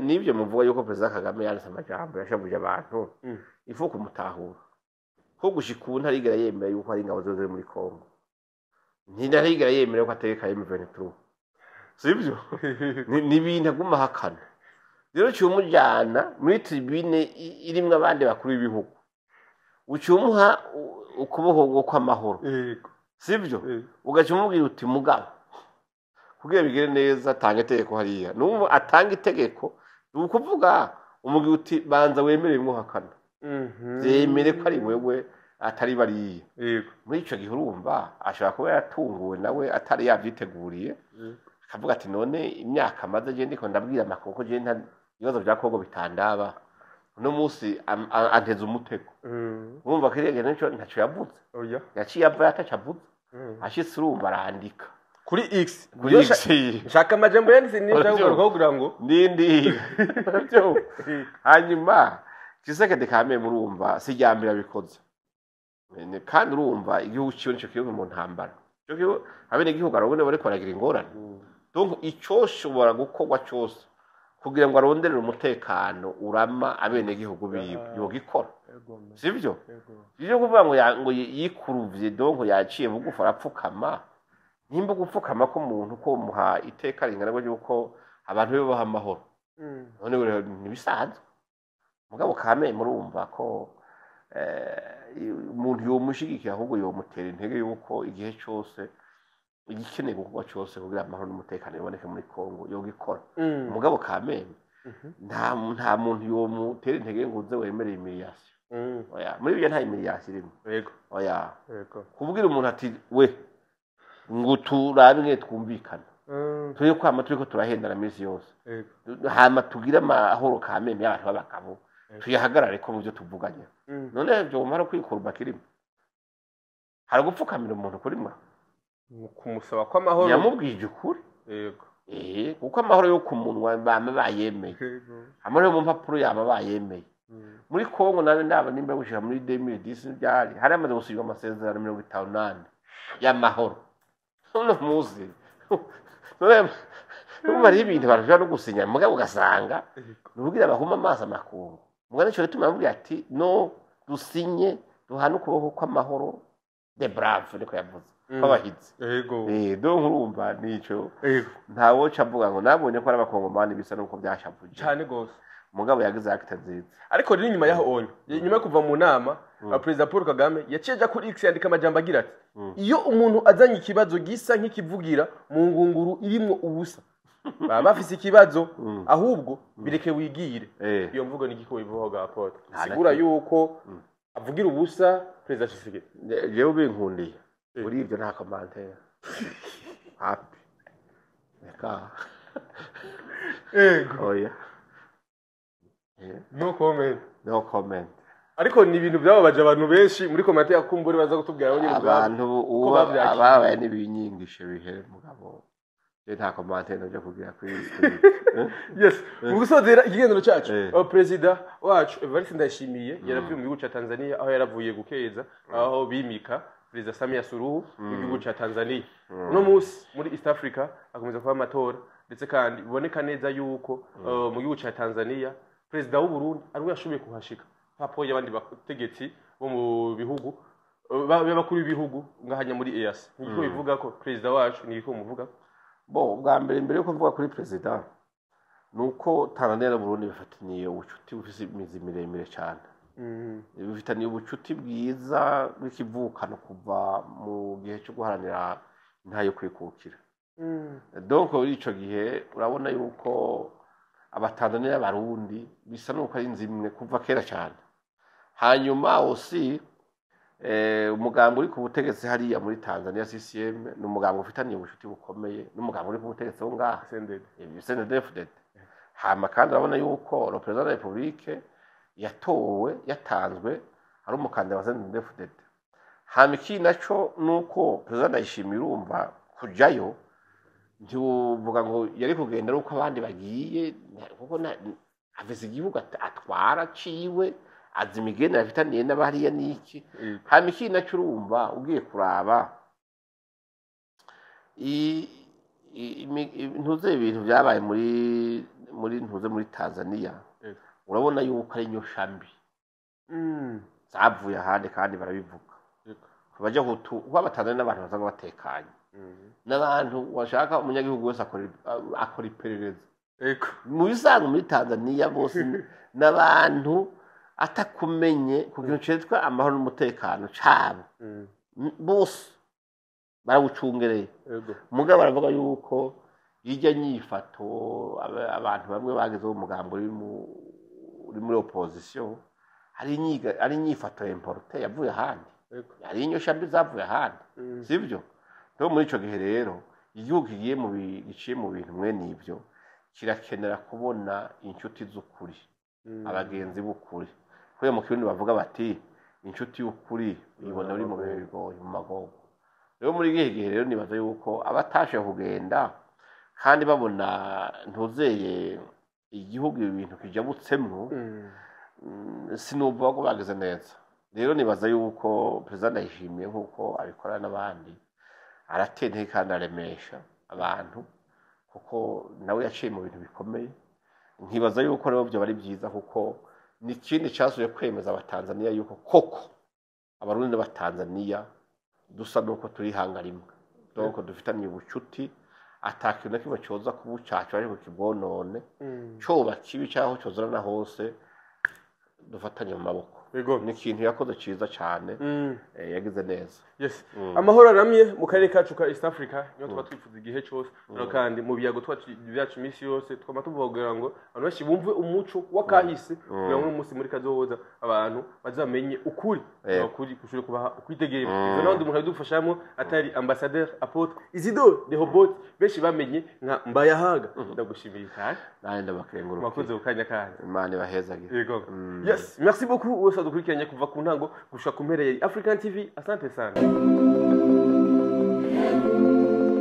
nibyo muvuga yuko Perezida Kagame yanditse amajambo yashavuje abantu, ifo kumutahura ko gushika ubu ntarigera yemera yuko hari ingabo zose ziri muri Congo, ntinarigera yemera ko ategeka M23, sibyo? Ni ibintu aguma ahakana. Rero uciye umujyana muri tribune irimwo abandi bakuru b'ibihugu, uciye umuha ukuboko kw'amahoro, sibyo? Ugaca umubwira uti mugabo kugira bigere neza tanga itegeko hariya. N'ubu atanga itegeko, ni ukuvuga umubwira uti banza wemere bimwe uhakana, vyemere ko ari wewe atari bariya. Muri ico gihe urumva ashobora kuba yatunguwe nawe atari yavyiteguriye, akavuga ati none imyaka maze je ndiko ndabwira amakuru ko je nta ibibazo vya Kongo bitandaba, uno munsi anteze umutego. Urumva kiriya nico ntaco yavuze. Oya. Yaciye ava ataco avuze. Ashitse urumva arandika kuri X. Kuri X. Nshaka amajambo yanditse niyo nshaka Uravyumva? kugarukaho kugira ngo Nindi. Uravyumva? Hanyuma Tshisekedi kame murumva si irya mbere abikoze. Kandi urumva igihugu ciwe nico kiri mu ntambara. Ico gihugu abenegihugu arabona bariko baragira ingorane. Donc icoshobora gukorwa cose kugira ngo aronderere umutekano urama abenegihugu biwe yogikora, sivyo? Ivyo kuvuga ngo ngo yikuruvye, donc yaciye bugufi arapfukama, nimba gupfukama ko umuntu ko muha iteka ringana gutyo yuko abantu be baha amahoro, none rero ntibisanzwe. Mugabo kame murumva ko umuntu yomushigikira, ahubwo yomutera intege yuko igihe cose igikeneye gukorwa cose kugira amahoro n'umutekano biboneke muri Kongo yogikora. Mugabo kameme nta muntu yomutera intege ngo uze wemere humiliation. Oya, muri ibyo nta humiliation irimo. Oya. Kubwira umuntu ati we ngo turabe ingene twumvikana, turi kwama turiko turahendana minsi yose, hama tugire amahoro kameme y'abantu b'abagabo, tuyahagarare ko mu byo tuvuganye. None ivyo wumva kwikurba kirimo hari gupfukamira umuntu kurimwo? Mu kumusaba kw'amahoro. Yamubwije ukuri. Kuko amahoro yo ku munwa bama bayemeye, amahoro yo mu mpapuro yama bayemeye. Muri Kongo nawe ndaba nimba gushika muri 2010 byari hari amaze gusinywa amasezerano 54 y'amahoro. Uno muzi none urumva hariho ibintu bashobora no gusinya, mugabo ugasanga ni ukugira bahuma amaso amakungu. Mugabo nico gituma yamubwiye ati no dusinye duhane ukuboko kw'amahoro de brave, niko yavuze, kw'abahizi. Donc urumva nico ntawoca avuga ngo nabonye ko ari abakongomani bisa nuko byashavuje Cane gose. Mugabo yagize acte nziza. Ariko rero inyuma yaho onye, inyuma yo kuva mu nama, Perezida Paul Kagame yaciye aja kuri X yandika amajambo agira ati iyo umuntu azanye ikibazo gisa nk'ikivugira mu ngunguru irimwo ubusa, baba bafise ikibazo, ahubwo bireke wigire. Iyo mvugo ni igiko bivuga ga Paul Nta na sigura kimwe. yuko avugira ubusa Perezida Tshisekedi. Jewe ubinkundiye muri ibyo nta commentaire happy reka. Oya. No comment. No comment. Ariko ni ibintu byababaje abantu benshi muri commentaire, kumbure baza kutubwira bo nyine ubwabo abantu uko uba bavyakiriye. Ababaye n'ibinyigisho bihere, mugabo je nta commentaire noja kugira kuri eh? Yes, mu gusozera ikiganiro cyacu, perezida wacu Evariste Ndayishimiye yaravuye mu gihugu cya Tanzania, aho yaravuye gukeza aho bimika Perezida Samia Suluhu w'igihugu cya Tanzania. Uno munsi muri East Africa hakomeza kuba amatora, ndetse kandi biboneka neza yuko mu gihugu cya Tanzania perezida w'u Burundi ariwe yashoboye kuhashika. Papo y'abandi bategetsi bo mu bihugu b'abakuru b'ibihugu ngahanya muri EAC, niko bivuga ko perezida wacu, niko muvuga. Bo bwa mbere, mbere yo kuvuga kuri perezida, nuko Tanzania na Burundi bifataniye ubucuti bufise imizi miremire cyane. Bifitaniye ubucuti bwiza bw'ikivukano kuva mu gihe cyo guharanira intahe yo kwikukira. Donc muri ico gihe urabona yuko Abatanzania n'Abarundi bisa nuko ari inzu imwe kuva kera cyane. Hanyuma aussi umugambi uri ku butegetsi hariya muri Tanzania, CCM, ni umugambi ufitaniye ubucuti bukomeye n'umugambi uri ku butegetsi wo ngaha, CNDD. CNDD-FDD. Hama kandi urabona yuko le président de la République yatowe, yatanzwe ari umukandida wa CNDD-FDD. Hama ikindi naco nuko perezida Ndayishimiye, urumva kujayo ntiwovuga ngo yari kugenda ari uko abandi bagiye, kuko afise igihugu atwara ciwe, azi imigenderanire afitaniye n'abahariya n'iki. Hama ikindi naco, urumva ugiye kuraba ntuze ibintu byabaye muri ntuze muri Tanzania, urabona yuko ari inyosha mbi zavuye ahandi, kandi barabivuga. Bajya hutu kuba Abatanzania n'abantu basanga batekanye, n'abantu bashaka umunyagihugu wese akora iperereza. Mu bisanzwe muri Tanzania bose n'abantu atakumenye ku kintu citwa amahoro n'umutekano cabo, bose barawucungereye. Mugabo baravuga yuko irya nyifato abantu bamwe bagize umugambo uri muri opposition ari inyifato importée yavuye ahandi, hari inyosha mbi zavuye ahandi. Sibyo? Rero muri ico gihe rero igihugu kigiye mu giciye mu bintu mwene ivyo kirakenera kubona inshuti z'ukuri, abagenzi b'ukuri, kubera mu Kirundi bavuga bati: "Inshuti y'ukuri uyibona uri mu bihe bigoye, mu magogo." Rero muri iki gihe rero nibaza yuko abatashe kugenda kandi babona ntuzeye igihugu ibi bintu kijabutsemwo, sinumva ko bagize neza. Rero nibaza yuko perezida Ndayishimiye, nk'uko abikora n'abandi, aratera intege kandi aremesha abantu, kuko nawe yaciye mu bintu bikomeye. Nkibaza yuko rero byoba ari byiza, kuko ni ikindi cyasubiye kwemeza Abatanzaniya yuko koko Abarundi n'Abatanzaniya dusa nuko turi ihanga rimwe, donc dufitaniye ubucuti, ata kintu na kimwe coza kubucaca ariko kibwonone, coba kibi cyangwa cozana na hose dufatanye mu maboko. Ni ikintu yakoze ciza cyane, yagize neza. Yes. Amahoro aramye mu karere kacu ka East Africa niyo tuba twifuza igihe cyose. Rero kandi mu biyago twacu byacu iminsi yose twama tuvuga kugira ngo abantu benshi bumve umuco w'akahise, kugira ngo n'umunsi muri kazoza abantu bazamenye ukuri, ukuri kushobore kubaha ukwitegera. Ivyo n'abandi umuntu abidufashamo atari ambassadeur apôtre Isidore Rehoboth, benshi bamenye nka Mbayahaga. Ndagushimiye cyane. Nanjye ndabakengurukiye. Mwakoze ku kanya kanyu. Imana ibahezagire. Yego. Yes, merci beaucoup wese wadukurikiranye kuva ku ntango gushika ku mpera ya African TV. Asante sana.